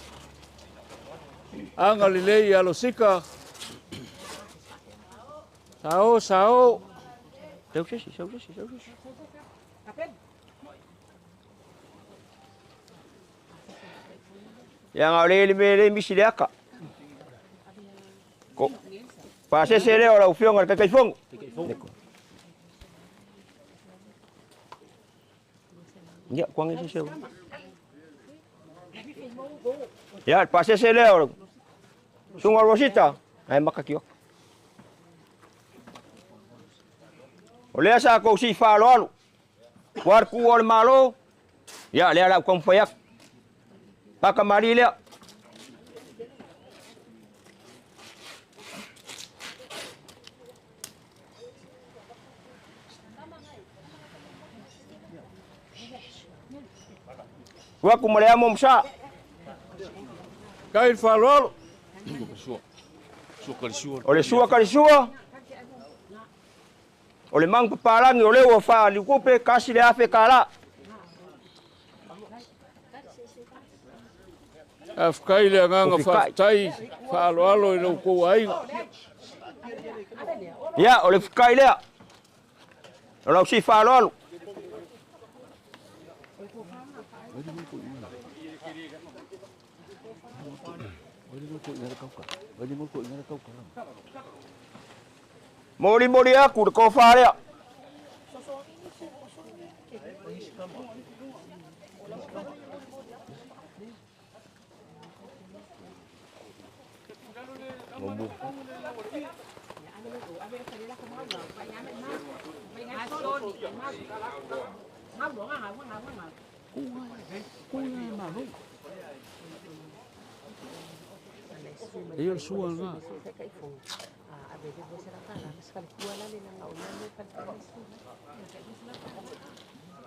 agalelei ia Losika. Sao, sao. Sau sesi, sau sesi, sau sesi. Ia ngā le le me le misi le aka. Ko. Pasese lea o lau afioga i le Taitaifono. Ia, kuangi se seu. Ia, le pasese lea o Suga Rosita, ai makakio. O lea sa kou si faaaloalo. Ua le kuu o le Malo, ia lea la u taumafai atu. Pakamali lea. Ua ku ma le amo msa. Kai le faaaloalo. O le sua ka le sua. O le mangu papalangi o lea ua faaliukupe kasi le afe kala. Faafetai le agaga O fikai. Faafetai faaaloalo i lo outou aiga. Ia, o le fikai lea. O lau si faaaloalo. Moli moli aku le kofa lea. Ngombu. E o le sua lena.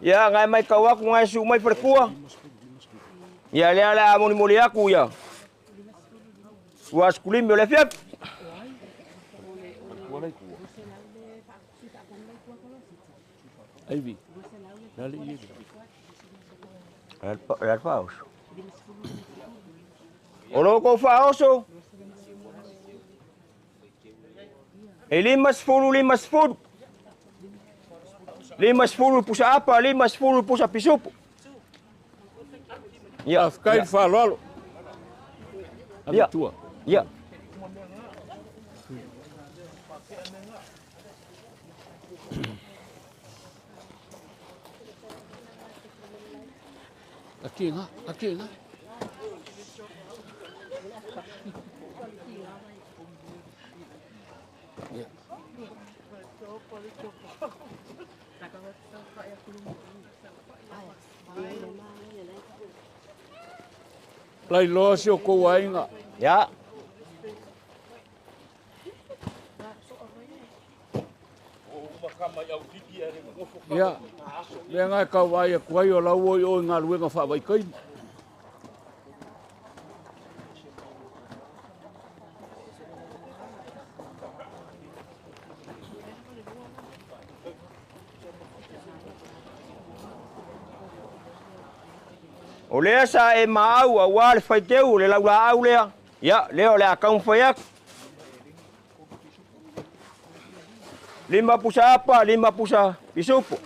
Ia, ngai mai kau aku ngai su mai falekua. Ia lea le a moli moli aku ia. Ua skulimi o le fiafi. Aivi. Le ale i ele. Le faaoso. O lo kou faaoso. E 50, 50. 50 pusa apa, 50 pusa pisupu. Ia, Faafetai le faaaloalo. Ia. Ave tua. Ia. Aki nga, aki nga. Ia. Lailoa si o kou aiga. Ia. Ia, lea ngai kau ai aku ai o lau oi o i ngā luenga whaavaikaini. O lea sa e maau a ua le faiteu le laula au lea. Ia, lea o le a taumafai atu. 5 pusa apa, 5 pusa pisupu.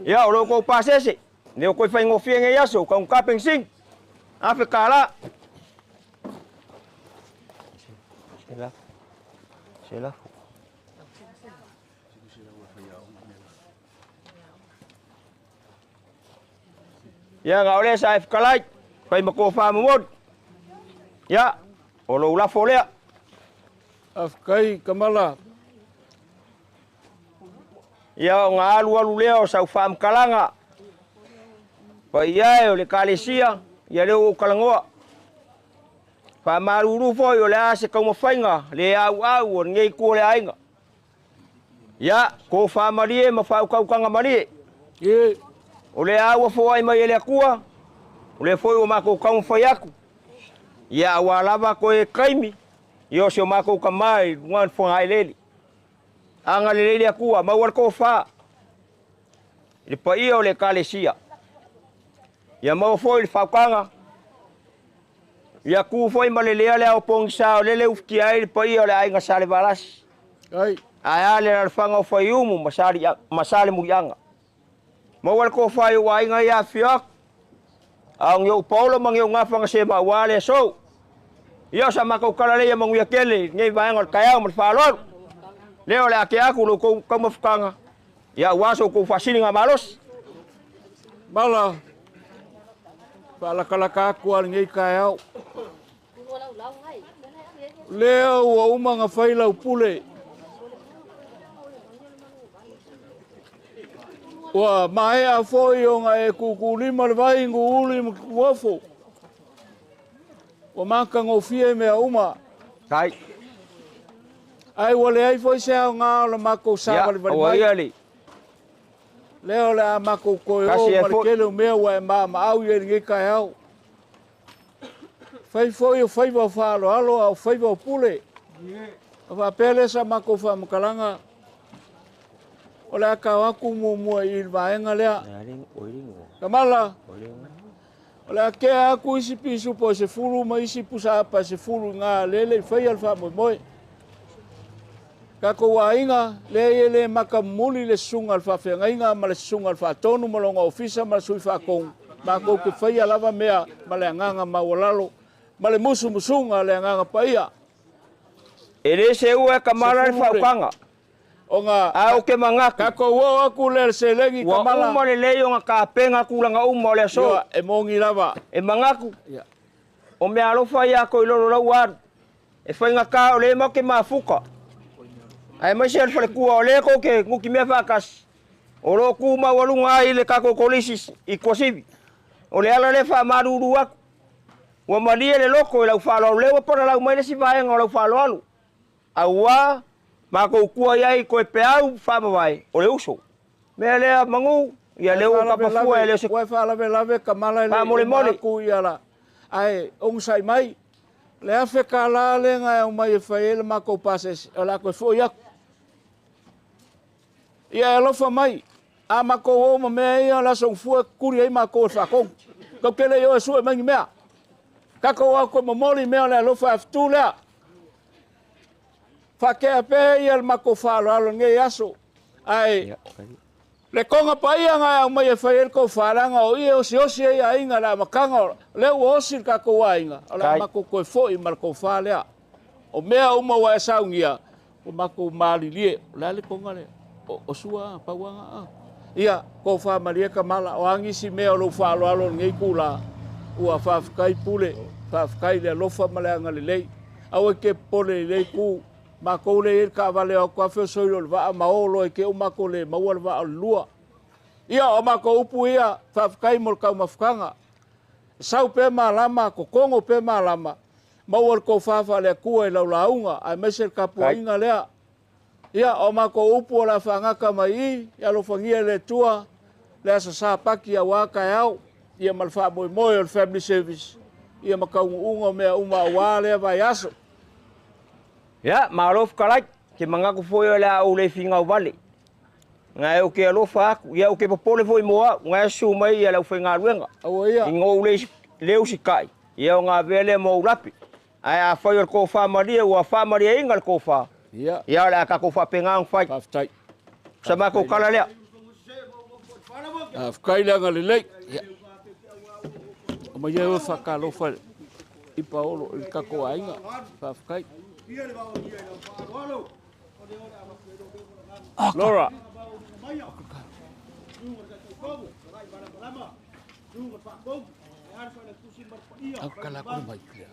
Ia, o lo kou pasese. Ne o koe whaingofie ngai aso, ka un kapeng sing. Afe kala. Sela. Sela. Ia, ngā ole sa e whakalai. Whai mako whamumod. Ia, o lo ulafo lea. Afkai kamala. Ia ona alualu lea o sau faamatalaga paia e o le Ekalesia, ia lea ua ou talanoa. Faamalulu foi o le a se taumafaiga le auau o lenei itu o le aiga. Ia, tofa malie ma faautautaga malie. O lea ua foai mai e le Atua, o lea foi ua matou taumafai atu. Ia auā lava toe taimi, ia o si o matou tamā i luga o le fogaeleele. Agalelei le Atua, maua le tofa i le paia o le Ekalesia. Ia maua foi le faautaga, ia tu foi ma le lea le ao pogisa o lele ufitia ai le paia o le aiga Salevalasi. Ae a le alaalafaga o Faiumu ma Salemuliaga. Maua le tofa i ou aiga ia afifio atu, a o ni ou paolo ma ni ou gafa na sema auā le aso. Ia o sa matou tala lea ia manuia tele i lenei vaega o le taeao ma le faaaloalo. Lea o le a tea atu lo outou taumafataga, ia auā so outou faasiligamalosi. Mala, faalakalaka atu a lenei taeao. Lea ua uma ona fai lau pule. Ua maea foi ona e tuutuulima le vai guuli ma tutuofo. Ua matagofie mea uma. Tai. Ai ua leai foi se aoga o le matou Ia, savalivali aua mai. ia le. Lea o le a matou toe o Kasi e ma le foi. tele o mea ua e maamaau i ai lenei taeao. Fai foi o faiva o faaaloalo a o faiva o pule. A faapea lea sa matou faamatalaga, o le a tao atu muamua i le vaega lea. Kamala, o le a tea atu isi pisupo e 10 ma isi pusaapa e 10 i ngā lele i faia le faamoemoe. Tatou aiga, lea e le makamuli le susuga o le faafeagaiga ma le susuga o le faatonu ma lona ofisa ma le sui faatonu. Matou te faia lava mea ma le agaga maualalo ma le musumusuga le agaga paia. E le seua e kamala le 10 le. faautaga. Ona Ae ou te manatu. Tatou oo atu lea le seleni Ua kamala. uma lelei ona tapena tulaga uma o le aso. Ia, e mogi lava. E manatu. Ia. O mea alofa ia ko i lolo lau alu. E faigata o le matou te mafuka. Ae maise le falekua o lea kou ke nuti mea faatasi. O loo tu maualuga ai le tatou kolisi i Tuasivi. O le ala lea faamalulu atu. Ua malie le loko i lau faaaloalo lea ua palalau mai le isi vaega o lau faaaloalo. Auā matou tua i ai toe peau faamavae o le uso. Mea lea manu, ia lea ua tapafua e le o se Ua e faalavelave kamala e le Faamolemole. uma atu ia la. Ae ogasai mai, le afe kālā lea na e aumai e fai ai le matou pasese, o le a toe foi atu. Ia e alofa mai, a matou o ma mea ia o le aso gafua e kuli ai matou e faatonu. Kau te le i o e sue mai ni mea. Tatou o atu e momoli mea o le alofa e afitu lea. Faakea pea ia le matou faaaloalo lenei aso. Ae le konga paia na e aumai e fai ai le kou faalaga o ia osiosi ai aiga le amataga o lea ua osi le tatou aiga, o le a Tai. matou toe foi ma le kou fa lea. O mea uma ua e saunia, ua matou malilie. O le a le konga lea? O sua a, pauaga a. Ia, kou faamalie kamala, o a nisi mea o lou faaaloalo lenei tula, ua faafetai pule, faafetai le alofa ma le agalelei. Aua e te popole i lei ku, matou le i ai le taavale o atu afe o soi o le vaa ma o loa i te o matou le maua le vaa o le lua. Ia, o matou upu ia, faafetai mo le taumafataga. Sau pea malama, kokogo pea malama, maua le tofa faale-Atua i lau lauga, aemaise le tapuaiga lea. Ia, o matou upu o le a faagata mai i, ia alofagia e le Atua, le asa sapati auā taeao, ia ma le faamoemoe o le family service, ia ma taunuuga o mea uma auā lea vaiaso. Ia, malo fetalai, te manatu foi o le a ou le finau vale. Ngai o ke alofa atu, ia o ke popole foi mo au, ngai su mai ia le aufaigaluega. Aua ia. I ngou le usikai, ia o ngā vele mo ulapi. Ae a fai o le kofa malie, ua faamalie inga le kofa. Ia. Ia o le a tatou faapena ona fai. Faafetai. Sa matou kala lea. Faafetai le agalelei. Ia. O mai ai oe faakalofa i Paolo i le tatou aiga. Faafetai. Laura. Au kala kuru mai lea.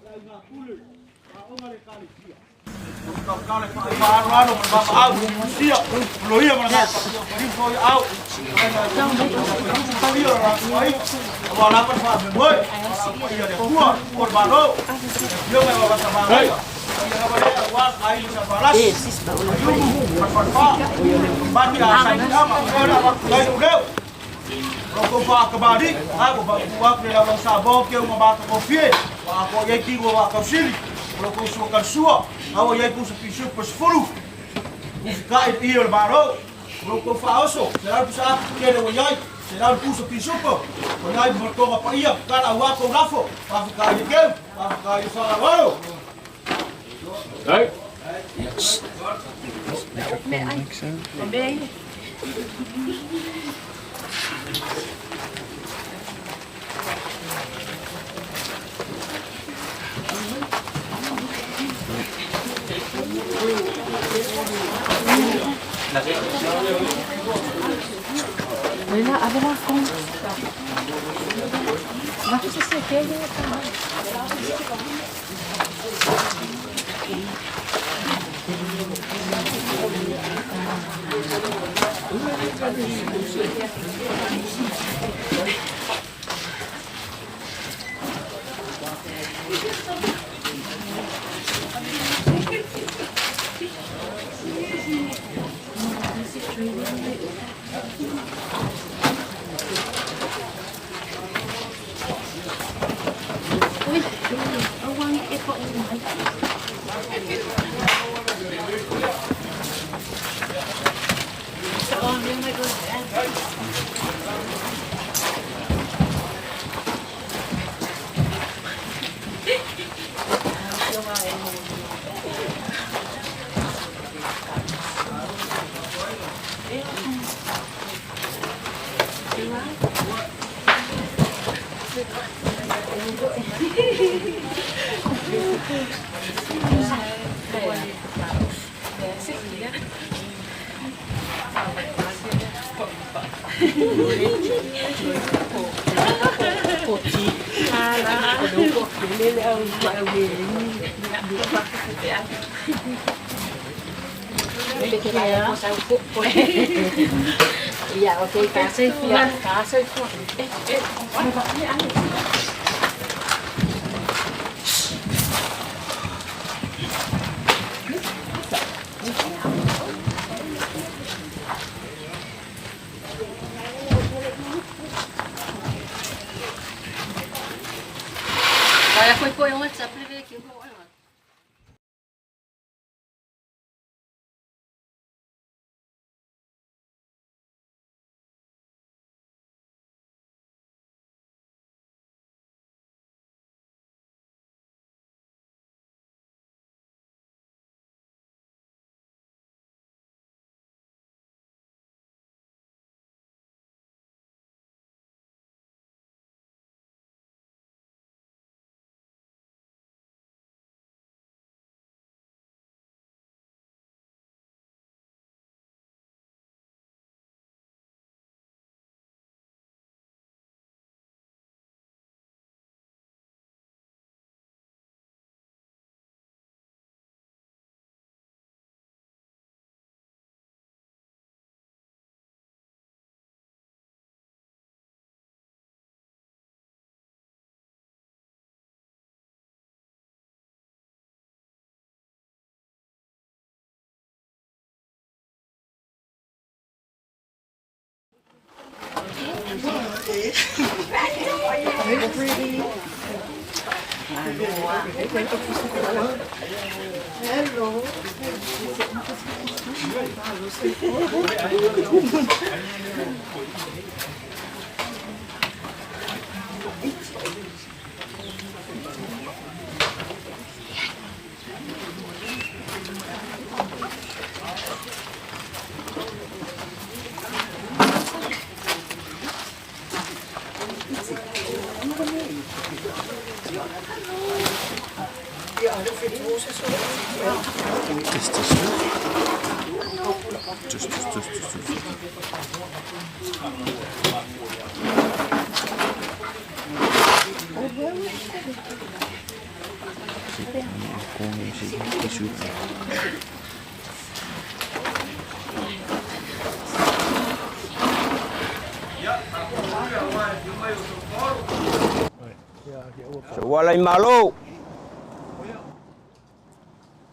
Sauala i Malo.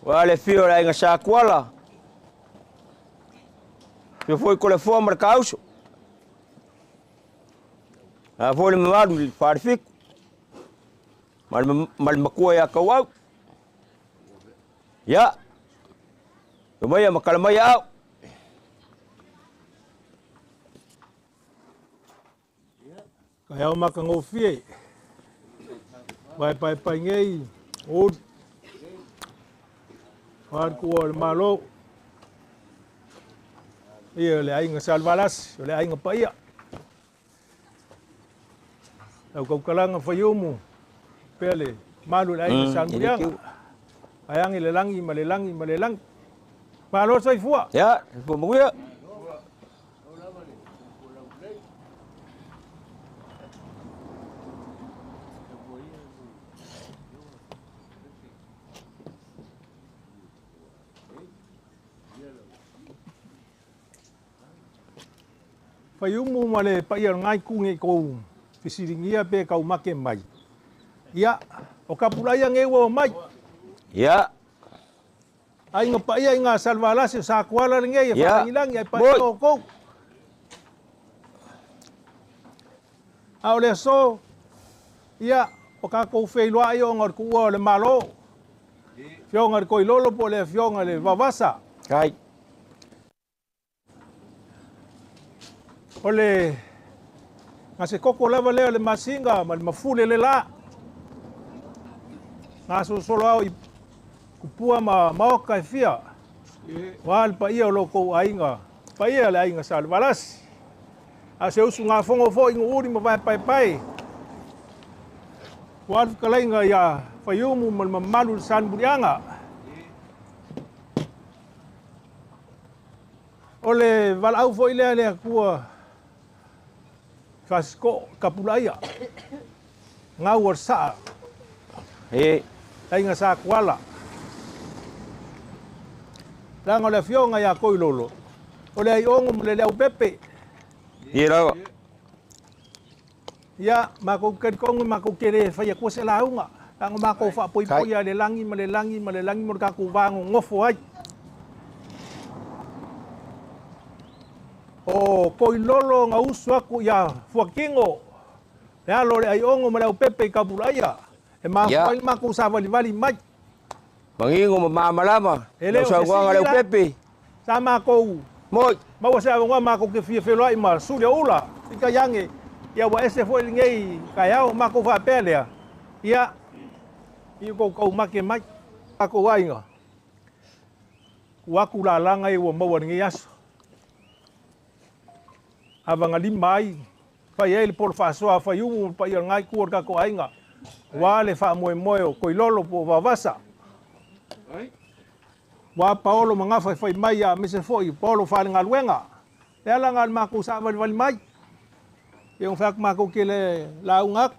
Ua le fio le aiga Sakuala. Fio foi ko le foa ma le kauso. A foi le mamalu i le Falefiku. Ma le makua ia Kauau. Ia. Maia ma kala mai au. Ka heo makangofie. Vai pai pai ngei. Uri. Whāru o le Malo. Ia le aiga Salevalasi, o le aiga paia. Lau kaukalaga Faiumu, pea le malu le aiga Salemuliaga. Ai le langi ma le langi ma le langi. Malo soifua. Ia, soifua manuia. Faiumu ma le paia o ngai kunge kou fisilingia pe kau make mai. Ia, o kapulaia nge ua mai. Ia. Ai nga paia i ngā Salevalasi o Sakuala le ngei e whalangilangi ai paia o kou. A o le aso, ia, o kākou wheiloa i o ngā kuua o le Malo. Fionga le Koilolo po le fionga le Vavasa. Kai. O le ngā se koko lava lea le masinga ma le mafule le la. Ngā sosolo au i kupua ma maoka e fia. Wā le paia o loko aiga. Paia le aiga Salevalasi. A se usu ngā fongo fo i uri ma vai pai pai. Wā le whakalainga ia Faiumu ma le mamalu le Salemuliaga. O le valaau foi lea le akua Fasiko kapulaia. Ngau o saa. E. Aiga Sakuala. Langa o le afioga ia Koilolo. O le aiogo ma le leaupepe. Ia lava. Ia, makou kalikongo makou kele whaia kua se launga. Langa makou whaapoipoi a le langi ma le langi ma le langi mo le kakou vago ngofo ai. O Koilolo nga usu aku ia Fuakingo. Le alo le aiogo ma le aupepe i kapulaia. E mafua ai makou savalivali mai. Mangingo ma mamalama. E le o se Sauaga le sili la. aupepe. Sa makou. Moi. Maua se avonga makou ke fia wheloai ma suli o ula. I ka yange. Ia wa ese foi ngei kai au makou whaapea lea. Ia. I kou kau make mai. Ako aiga. Ku aku lalanga i ua maua ngei aso. Avanga lima ai. Whai ai le polo whasoa whaiumu pa ia ngai kua ka ko ainga. Wa le wha moe moe o Koilolo po Vavasa. Wa Paolo mangafa whai mai a mese foi Paolo whale ngaluenga. Le ala ngal makou sa wali wali mai. E on whaak makou ke le launga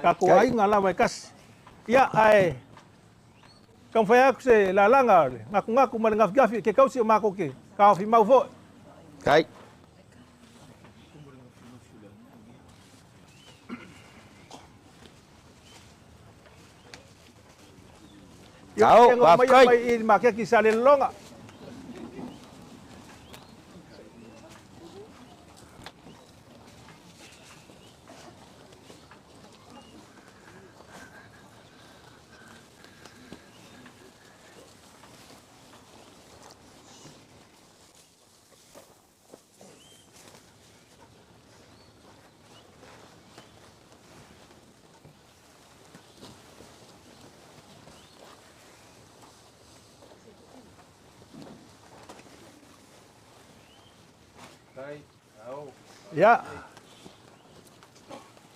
ka ko ainga la wai kasi. Ia ai. Kam whai aku se lalanga le. Ngaku ngaku ma le ngafi gafi ke kausi o makou ke. Ka ofi mau foi. Kai. Tau, Ia, mai pakai. mai i ma ke ki sa le longa. Ia.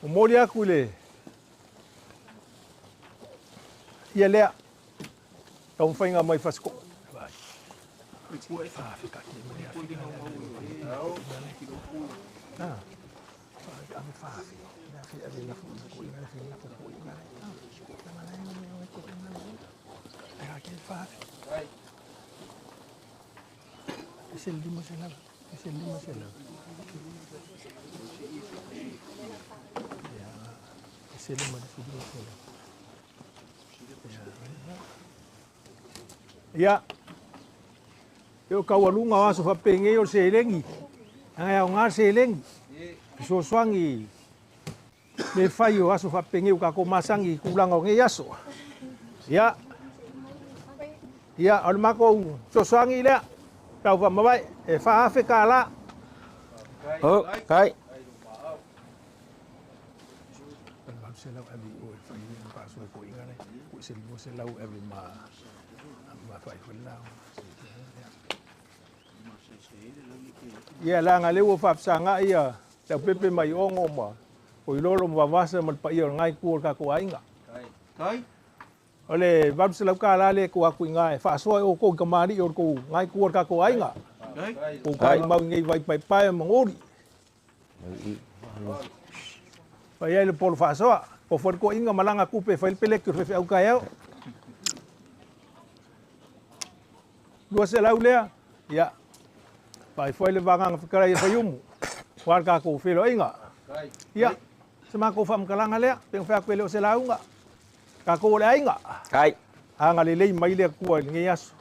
O moli aku le. Ia lea. Tau whainga mai Fasiko. Ese 500. Ese 500. Ia, ese 500. Ia, e o kaualuga o aso faapegei o le selegi, aga e aogā le selegi, fesoasoagi le fai o aso faapegei ua tatou masagi i tulaga o nei aso. Ia, ia, o le matou fesoasoagi lea, tau faamavae, e 4,000 kālā. Oh, kai. 800 ave i o e fai ai faasoa i koiga le, ua ese 200 ave ma ma fai foi lau. Ia laga lea ua faafesagaʻi ia le aupepe mai ogo ma o ilolo ma vavasa ma le paia o legai ku o le tatou aiga. O le 800 kālā lea e tuu atu i ina e faasoa e outou i kamali'i o le tou gai ku o le tatou aiga. Kou talimau i nei vai paepae o maguli. Fai ai le polo faasoa. Po foi le toeaina malaga tupe e fai le peleki o le faifeau taeao. 200 lea, ia, vaai foi le vagaga fetalai e Faiumu, ua le tatou feiloaiga. Ia, se matou faamatalaga lea, pe na fai atu e le o se lauga. Tatou o le aiga. Kai. Agalelei mai le Atua i lenei aso,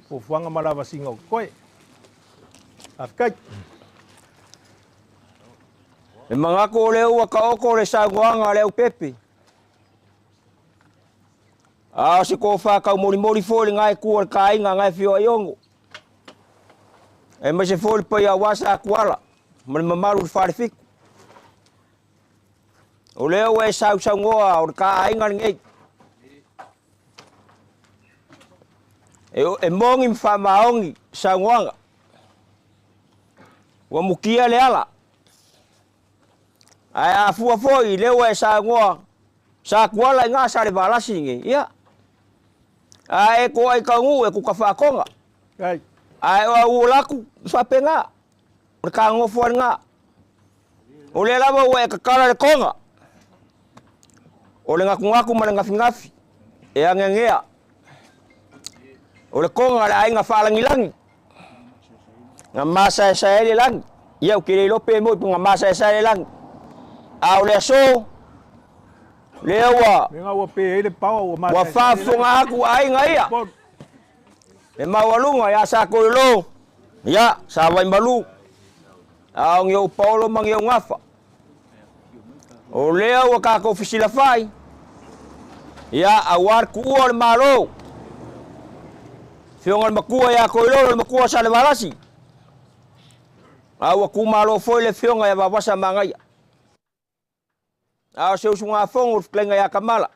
fuafuaga ma lavasiga o totoe. Faafetai. E manatu o lea ua taoto le saunoaga a le aupepe. A o se tofa taumolimoli foi lena e tu o le taaiga na e fio ai ono. E mai se foi le paia aua sa atuala ma le mamalu i le falefitu. O lea ua e sausaunoa o le taaiga lenei. E moni ma faamaoni saunoaga. Ua mutia le ala. Ae a fua foi lea ua e saunoa sa tuala i gā sa le valasi nei. Ia. A e toa i taunuu e kuka faatoga. Kai. Ae o au o laku faapena. O le kagofo ai lena. O lea lava ua e tatala le toga. O le gatunatu ma le gafigafi e ageagea. O le toga le aiga faalagilagi. Na masaesae ai le lagi. Ia ou te le iloa pe moi pe na masaesae le lagi. A o le aso, lea ua Mea ua pe ai le paoa ua ua masaesae le lagi. faafofoga atu aiga ia. Le maualuga ia sa Koilolo, ia sa Vaimalu, a o ni ou paolo ma ni ou gafa. O lea ua tatou fesilafai, ia aua le tuua o le Malo. Afioga i le matua ia Koilolo, le matua sa Levalasi. A ua tumalo foi le afioga ia Vavasa Magaia. A o se usugafono o le fetalaiga ia Kamala.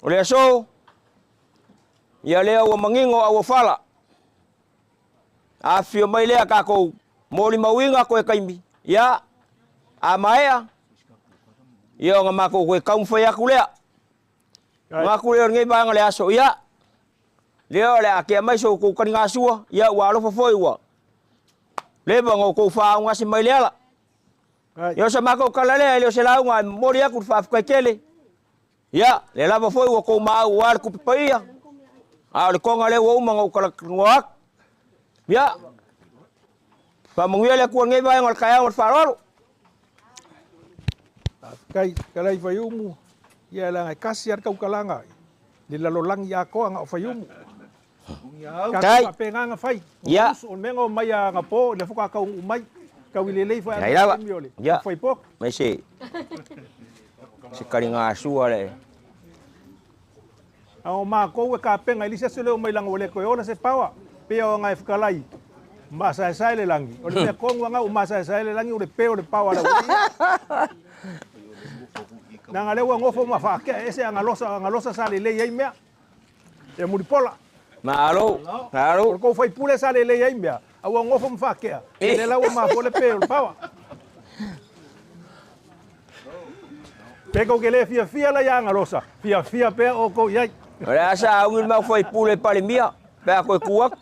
O le aso, ia lea ua manino auofala. Afifio mai lea tatou molimauina toe taimi, ia, a maea, ia ona matou toe taumafai atu lea. Manatu lea o lenei vaega o le aso, ia, lea o le a tea mai so outou taligasua, ia ua alofa foi ua leva ona outou faaaaogasi mai le ala. Ia o sa matou tala lea, e le o se lauga, e momoli atu le faafetai tele. Ia, lea lava foi ua outou maau aua le tupe paia, a o le toga lea ua uma ona ou talanoa atu. Ia, faamanuia le Atua i lenei vaega o le taeao ma le faaaloalo. Faafetai, fetalai Faiumu, ia leaga e kasi lava le tautalaga i le lalolagi atoa na o Faiumu. Tatou Kai. faapena ona fai. Ia. O le mea na omai anapo, lea faatoa taunuu mai. Tau i lelei foi Ai lava. taimi o le Ia. fai poto. Mai se se kaligasua le. A o makou e kapena i le isi aso le o mai laga ua le toe ola se paoa. Pei o aga e fetalai, masaesae le lagi. O le mea tonu aga ua masaesae le lagi o le pe o le paoa a le aualii. Leaga lea ua nofo ma faakea ese agalosa, agalosa sa lelei ai mea. E mulipola. Malo, O malo. le tou faipule sa lelei ai mea, a ua nofo ma faakea. E le la ua mafua le pe o le paoa. Pe kou ke le fiafia la ia agalosa, fiafia pea outou i ai. O le a sa augi le mau faipule Palemia, pe a koe ku atu.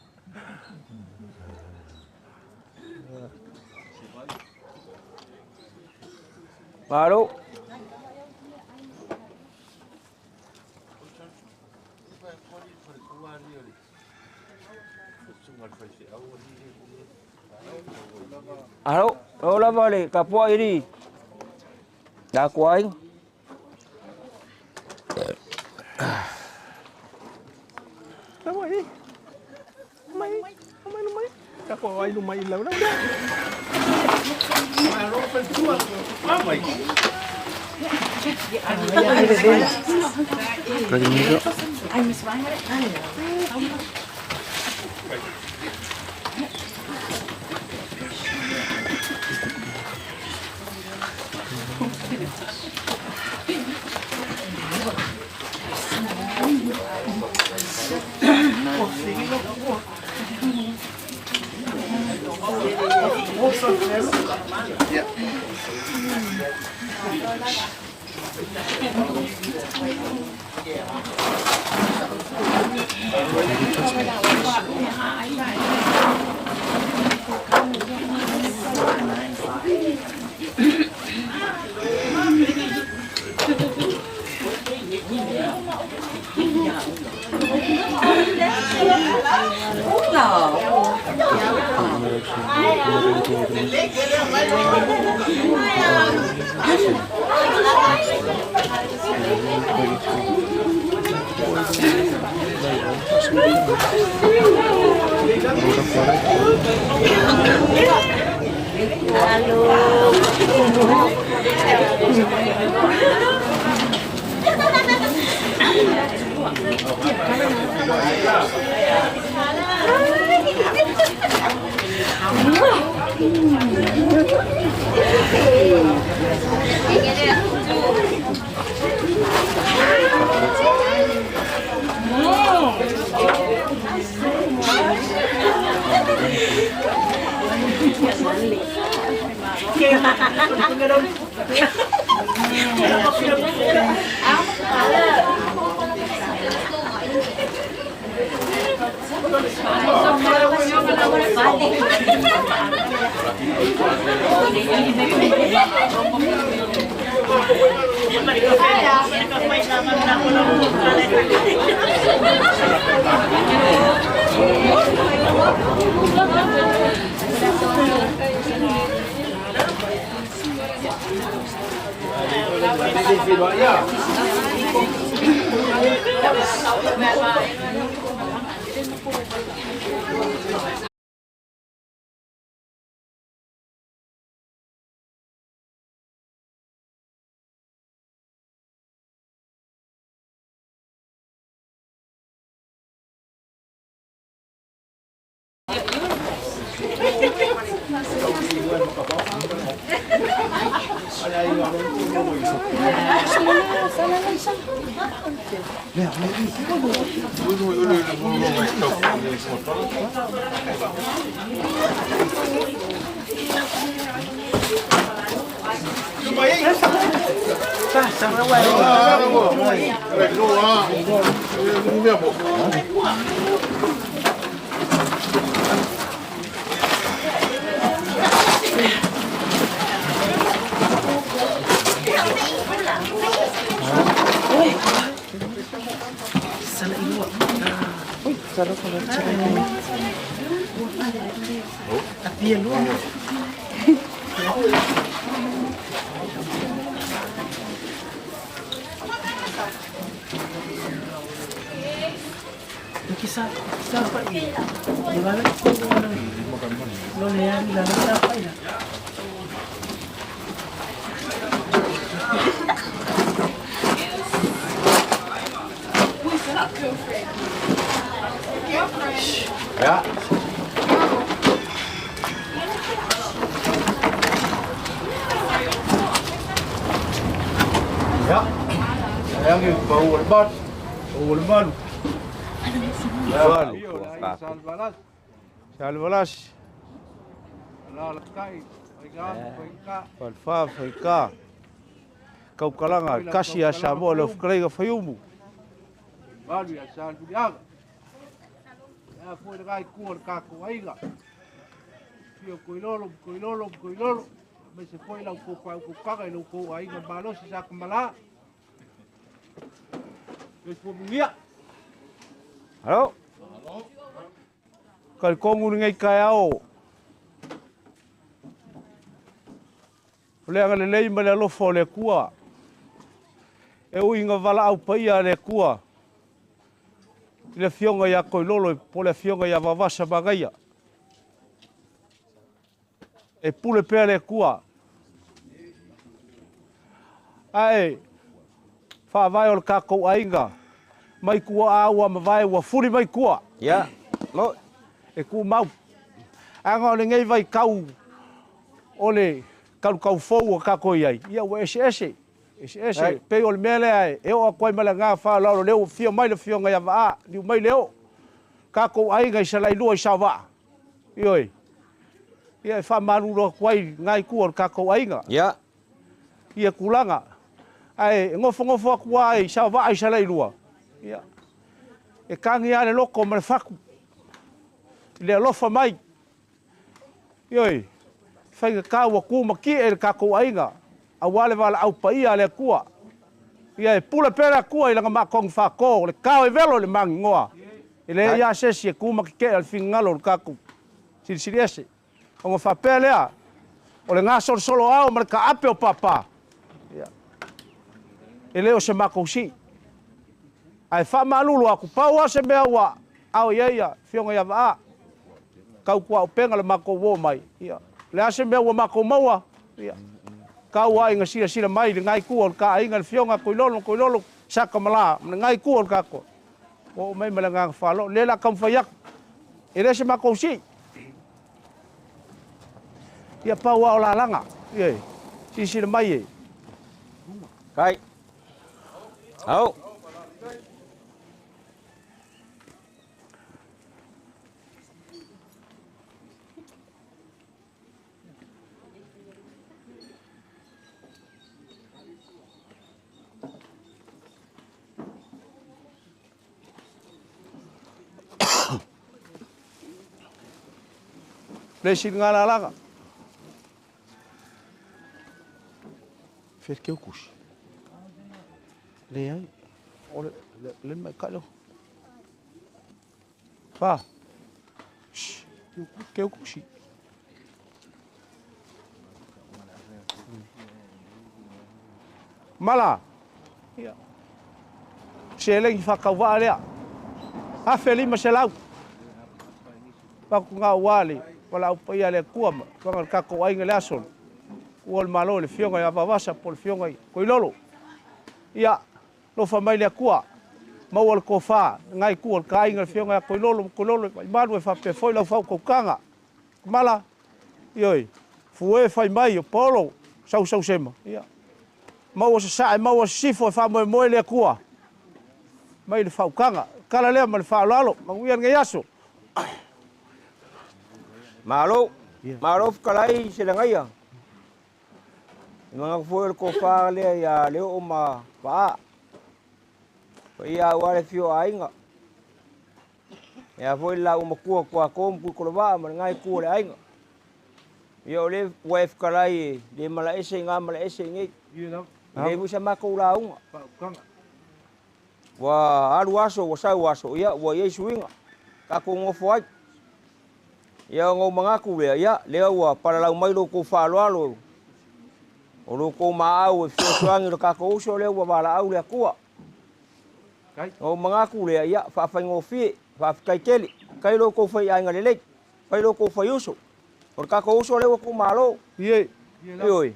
Malo. Alo, o lava le tapuaʻi alii tatou aiga. Salvalasi. Falefa faika. Kaukalaga kasi a Samoa le ofekalaiga faiumu. Malu ia Salemuliaga. Ia foi le gai kua le kako aiga. Fio koilolo, koilolo, koilolo. Me se foi lau ko pau ko kaga i lau ko aiga malosi sa kamala. Yo fo mungia. Alo. Talitonu lenei taeao o le agalelei ma le alofa o le Atua e ui ina valaau paia a le Atua i le Afioga ia Toilolo po o le Afioga ia Vaovasa Manaia. E pule pea le Atua. Ae faavae o le tatou aiga mai tua a ua mavae ua fuli mai tua. Ia, mo. E tumau. Aga o lenei vaitau o le talutaufou ua tatou i ai, ia ua eseese. Eseese, pei o le mea lea e oo atu ai ma le agaga faaaloalo, lea ua afio mai le Afioga ia Vaa, liu mai le oo. Tatou aiga i Salailua i Saovaa. Ioe. Ia e faamalulu atu ai lena itu o le tatou aiga. Ia. Ia tulaga. Ae nofonofo atu lava i Saovaa i Salailua, ia, e tagi lava le loto ma le fatu i le alofa mai. Ioe, faigata ua tu ma tie i le tatou aiga, aua le valaau paia a le Atua. Ia e pule pea le Atua i lana maatonu faato, o le tao e velo i le magigoa. E leai lava se isi e tu ma tetee a le finagalo o le tatou Silisili Ese. Ona faapea lea, o le gasolosolo ao ma le taape o papa, ia, e le o se matou sii. Ae faamalulu atu, pau lava se mea ua ao i ai ia Afioga ia Vaa, tautuaupega le matou uo mai, ia, o le a se mea ua matou maua, ia, tau lava ina silasila mai i lena itu o le ta aiga, le Afioga Toilolo, Toilolo, Sakamala, ma lena itu o le tatou. Ua oo mai ma le agaga faaaloalo, o lea o le a taumafai atu, e le o se matou sii. Ia pau lava o lalaga, ia, silasila mai e. Kai. Au. Le isi lena lalaga. Fea le keukusi? Leai. O le, le, le maikai leo. Fa. Shh. Keukusi. Mala. Ia. Seleni faatauvaa lea. 1500. Pakuga ua le valaau paia a le Atua ma tulaga o le tatou aiga i le aso. Ua le Malo i le Afioga ia Vaovasa po o le Afioga i Toilolo. Ia, alofa mai le Atua, maua le tofa, lena itu o le ta aiga le Afioga ia Toilolo ma Toilolo e vaimalu e faapea foi lau faautautaga. Mala, ioe, fue fai mai o Paolo sausausema. Ia, maua sasae, maua sisifo e faamoemoe le Atua mai le faautaga. Tala lea ma le faaaloalo, manuia lenei aso. Malo, malo fetalai Selagaia. E manatu foi o le tofa lea ia Leo ma Vaa. Paia aua le afio o aiga. Ia foi le laua matua Tuato ma Tuikolovaa ma lena itu o le aiga. Ia o le ua e fetalai e le malaese i ngā malaese i nei. E le foi sa matou lauga. Ua alu aso, ua sau aso, ia ua i ai suiga. Tatou nofo ai. Ia ona ou manatu lea, ia lea ua palalau mai lo tou faaaloalo o lo tou maau e fesoasoani i lo tatou uso lea ua valaau le Atua. Ona ou manatu lea, ia faafaigofie, faafetai tele. Kai lo tou faiaiga lelei, fai lo tou faiuso. O le tatou uso lea ua tuumalo. Ie. Ioe.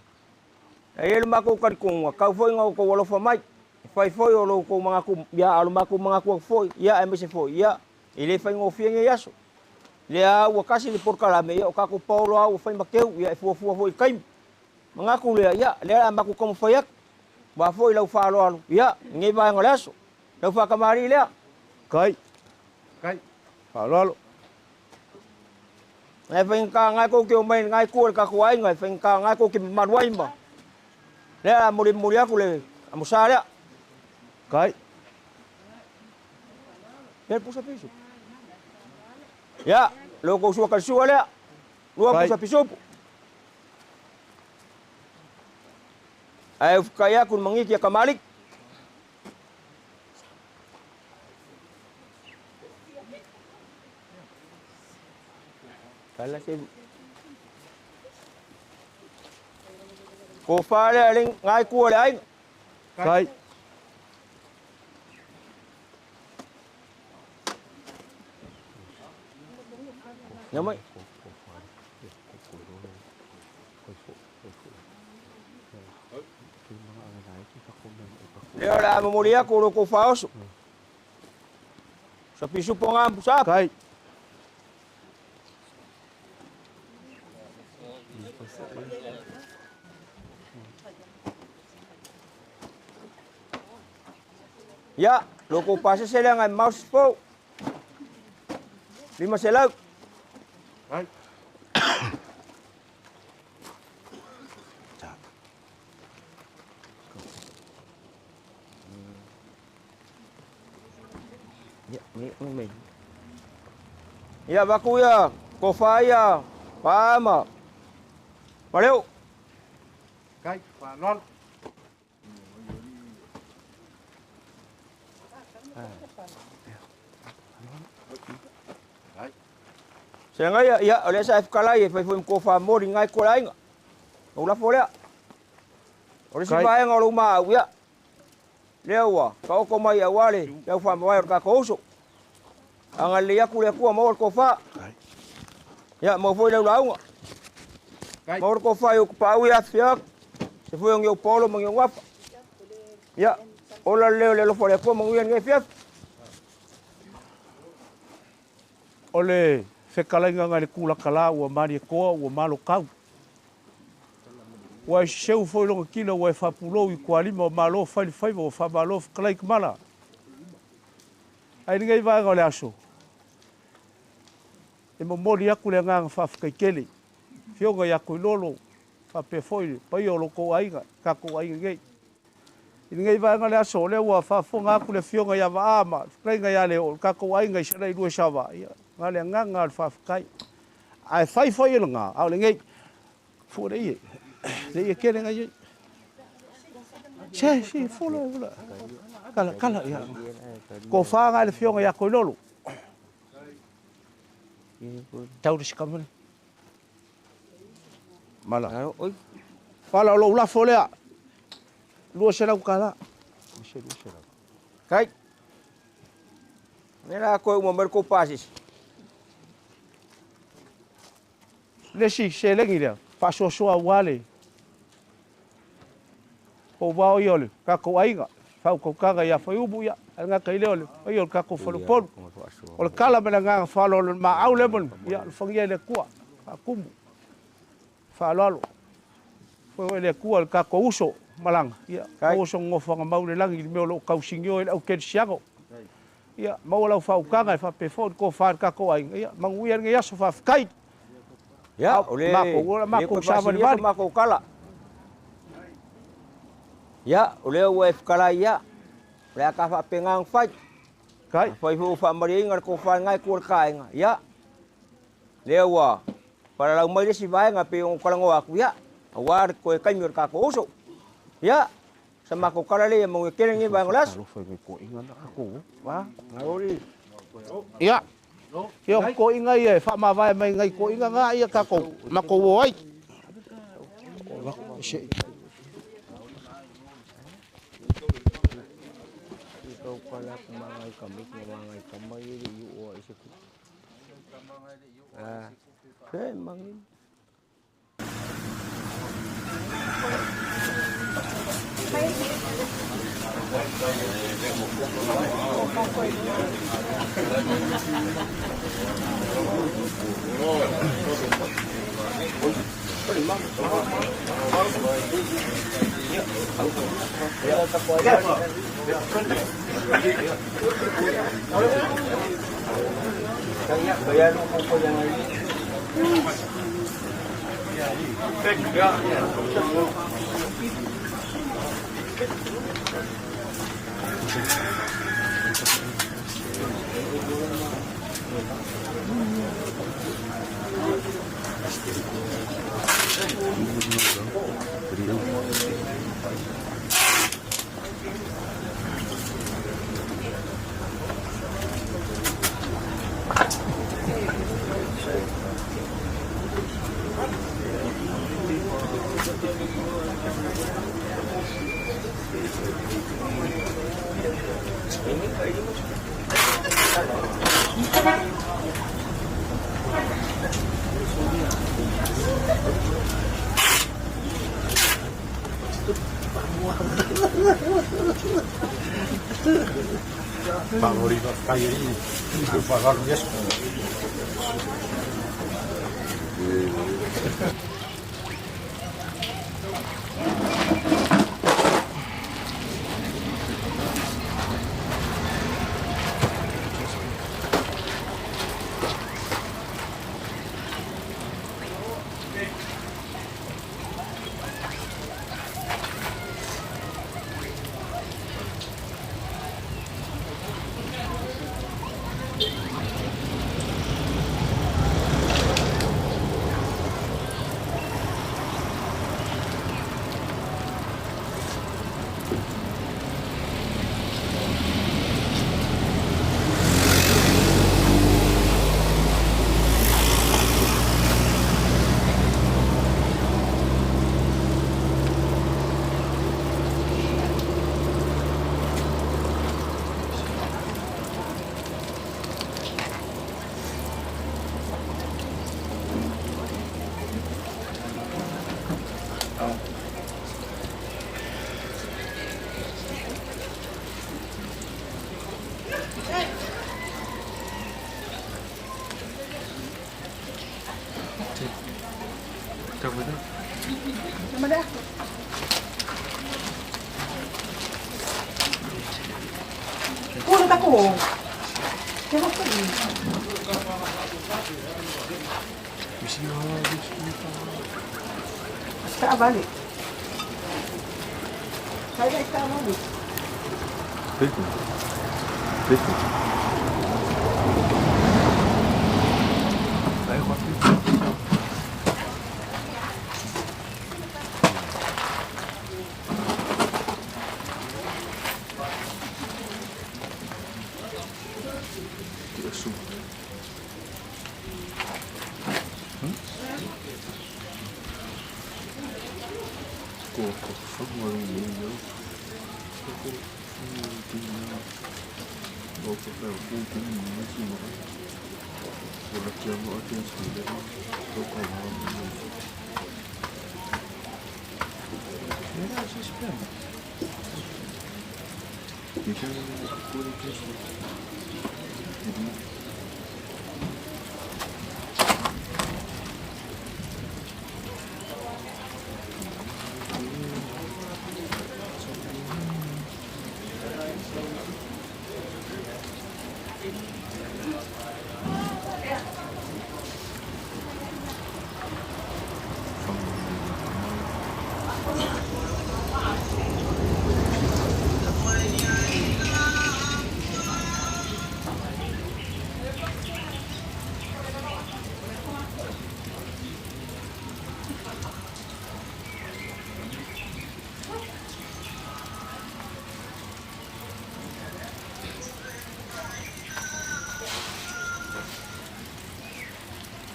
E i ai le matou talitonuga, tau foi ina outou alofa mai. E fai foi o lo outou manatu, ia a o le matou manatu atu foi, ia aemaise foi, ia e le faigofie nei aso. Lea ua tasi le polokalame, ia o tatou paolo lava ua fai ma teu, ia e fuafua foi i taimi. Manatu lea, ia lea o le a matou taumafai atu. Aua foi lau faaaloalo, ia lenei vaega o le aso. Lau faatamalii lea. Kai. Faaaloalo. E faigata lena tou te omai i lena itu o le tatou aiga, e faigata lena tou te mamalu ai ma. Lea a molimoli atu le amosa lea. Kai. Ia le pusa pisupu. Ia, lo kou sua kalisua lea. Lua pusa pisupu. Ae ufukai atu le mangiki a kamaliki. Kala se Ko fa lea le ngai kua le aiga. Kai. Ia mai. Lea o le a momoli aku o lo kou faaoso. Sa pisupo ngā pusa. Kai. Ia, lo kou pasese lea ngai mouse po. 500. Kai. Ia, me me. Ia vaku ia, ko fa ia, pa ma. Valeu. Kai, faaaloalo. Se ngai ia, ia, o le sa fkala ia fai foi ko fa mori ngai ko lainga. O la folea. O le si Kai. vaenga o lo ma au ia. Lea ua, ka oko mai au ale, lea fa mai o ka ko uso. Anga le aku le kua mo ko fa. Kai. Ia mo foi le launga. Kai. Mo ko fa yo pa au ia fia. Se foi ngi o polo mo ngi ngapa. Ia, ola le le lo fo le kua mo ngi ngi fia. O le fekalaiga ngai le kulakalā ua malie koa ua malo kau. Ua e seseu foi loga kila ua e faapulou i kualima o mālō fai le faiva ua faamālō fekalai ka mala. Ae lenei vaega o le aso. E momoli aku le agaga faafetaitele. Fioga ia Koilolo, faapea foi le paia o lo kou aiga, tatou aiga nei. I lenei vaega o le aso, o lea ua faafofoga atu le afioga ia Vaa ma le fetalaiga ia Leo, o le tatou aiga i Salailua i Savaii, ia, na le agaga o le faafetai. Ae fai foi e lena, a o lenei, fua le ie, le ie tele ngai ai. Se, se, fua le, fua le. Kala, kala, ia. Ko whāngai le fionga ia Koilolo. Tau le sikamani. Mala. Oi. Whala o lou lafo lea. 200 kala. Kai. Ne la ko uma mer ko pasis. Le si se lengi lea. Whaasoasoa wale. O wao i ole. Kako aiga. Whau kaukanga ia whaiubu ia. Nga kai leo le. Ai o le kako whalupolu. O le kala me la nganga whalo le ma au le manu. Ia le whangia le kua. Whakumu. Whaaloalo. Whai le kua le kako uso. Malanga. Ia. Kai. Uso ngofanga mau le langi. Meo lo kausingio e le au kerisiago. Ia. Mau lau whaukanga e whapefo ko whaar kako aiga. Ia. Mangu ia ngai aso whawhakai. Ia, Au, o le mako, ua mako le sa vale ia vale. mako kala. Ia, o le ua e whakala ia. O le aka whapengang whai. Kai. Whai fu wha maringa ko wha ngai ko kainga. Ia. Le ua para lau mai le si vaenga pe o kalango aku ia. Awa ko e kai mi ka ko uso. Ia. Sa mako kala le mo kele ngi vaenga las. Alofa i ko inga na ko. Wa. Ngauri. Ia. Ia ko inga ia e whaamavae mai ngai ko inga ngā ia kako mako o ai. Se. Kau kala kumangai kami kumangai kamai le yu o ise ku. Ah. Ke mangin.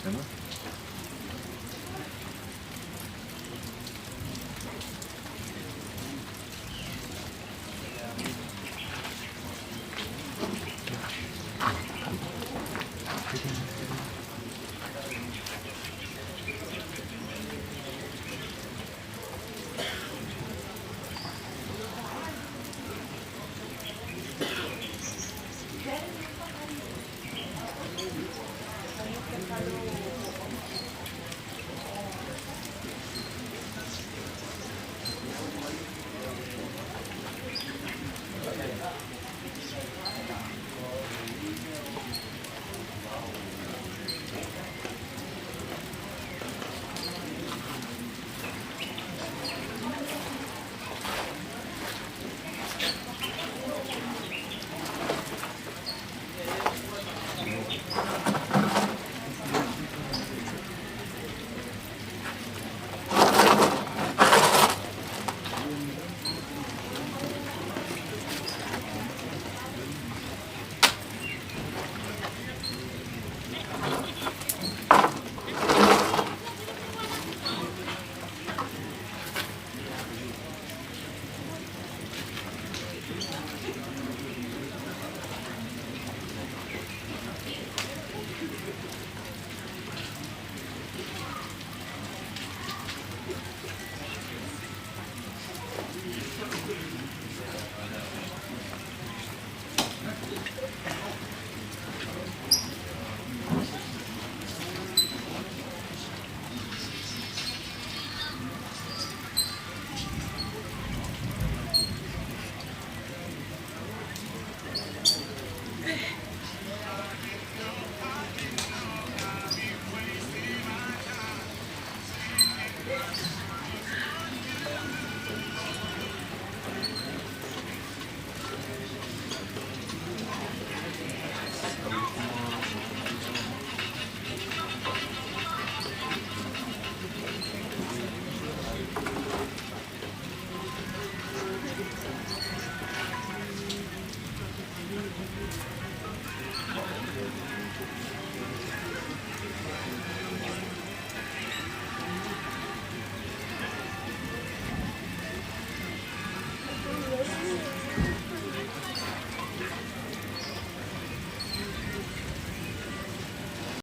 Emma?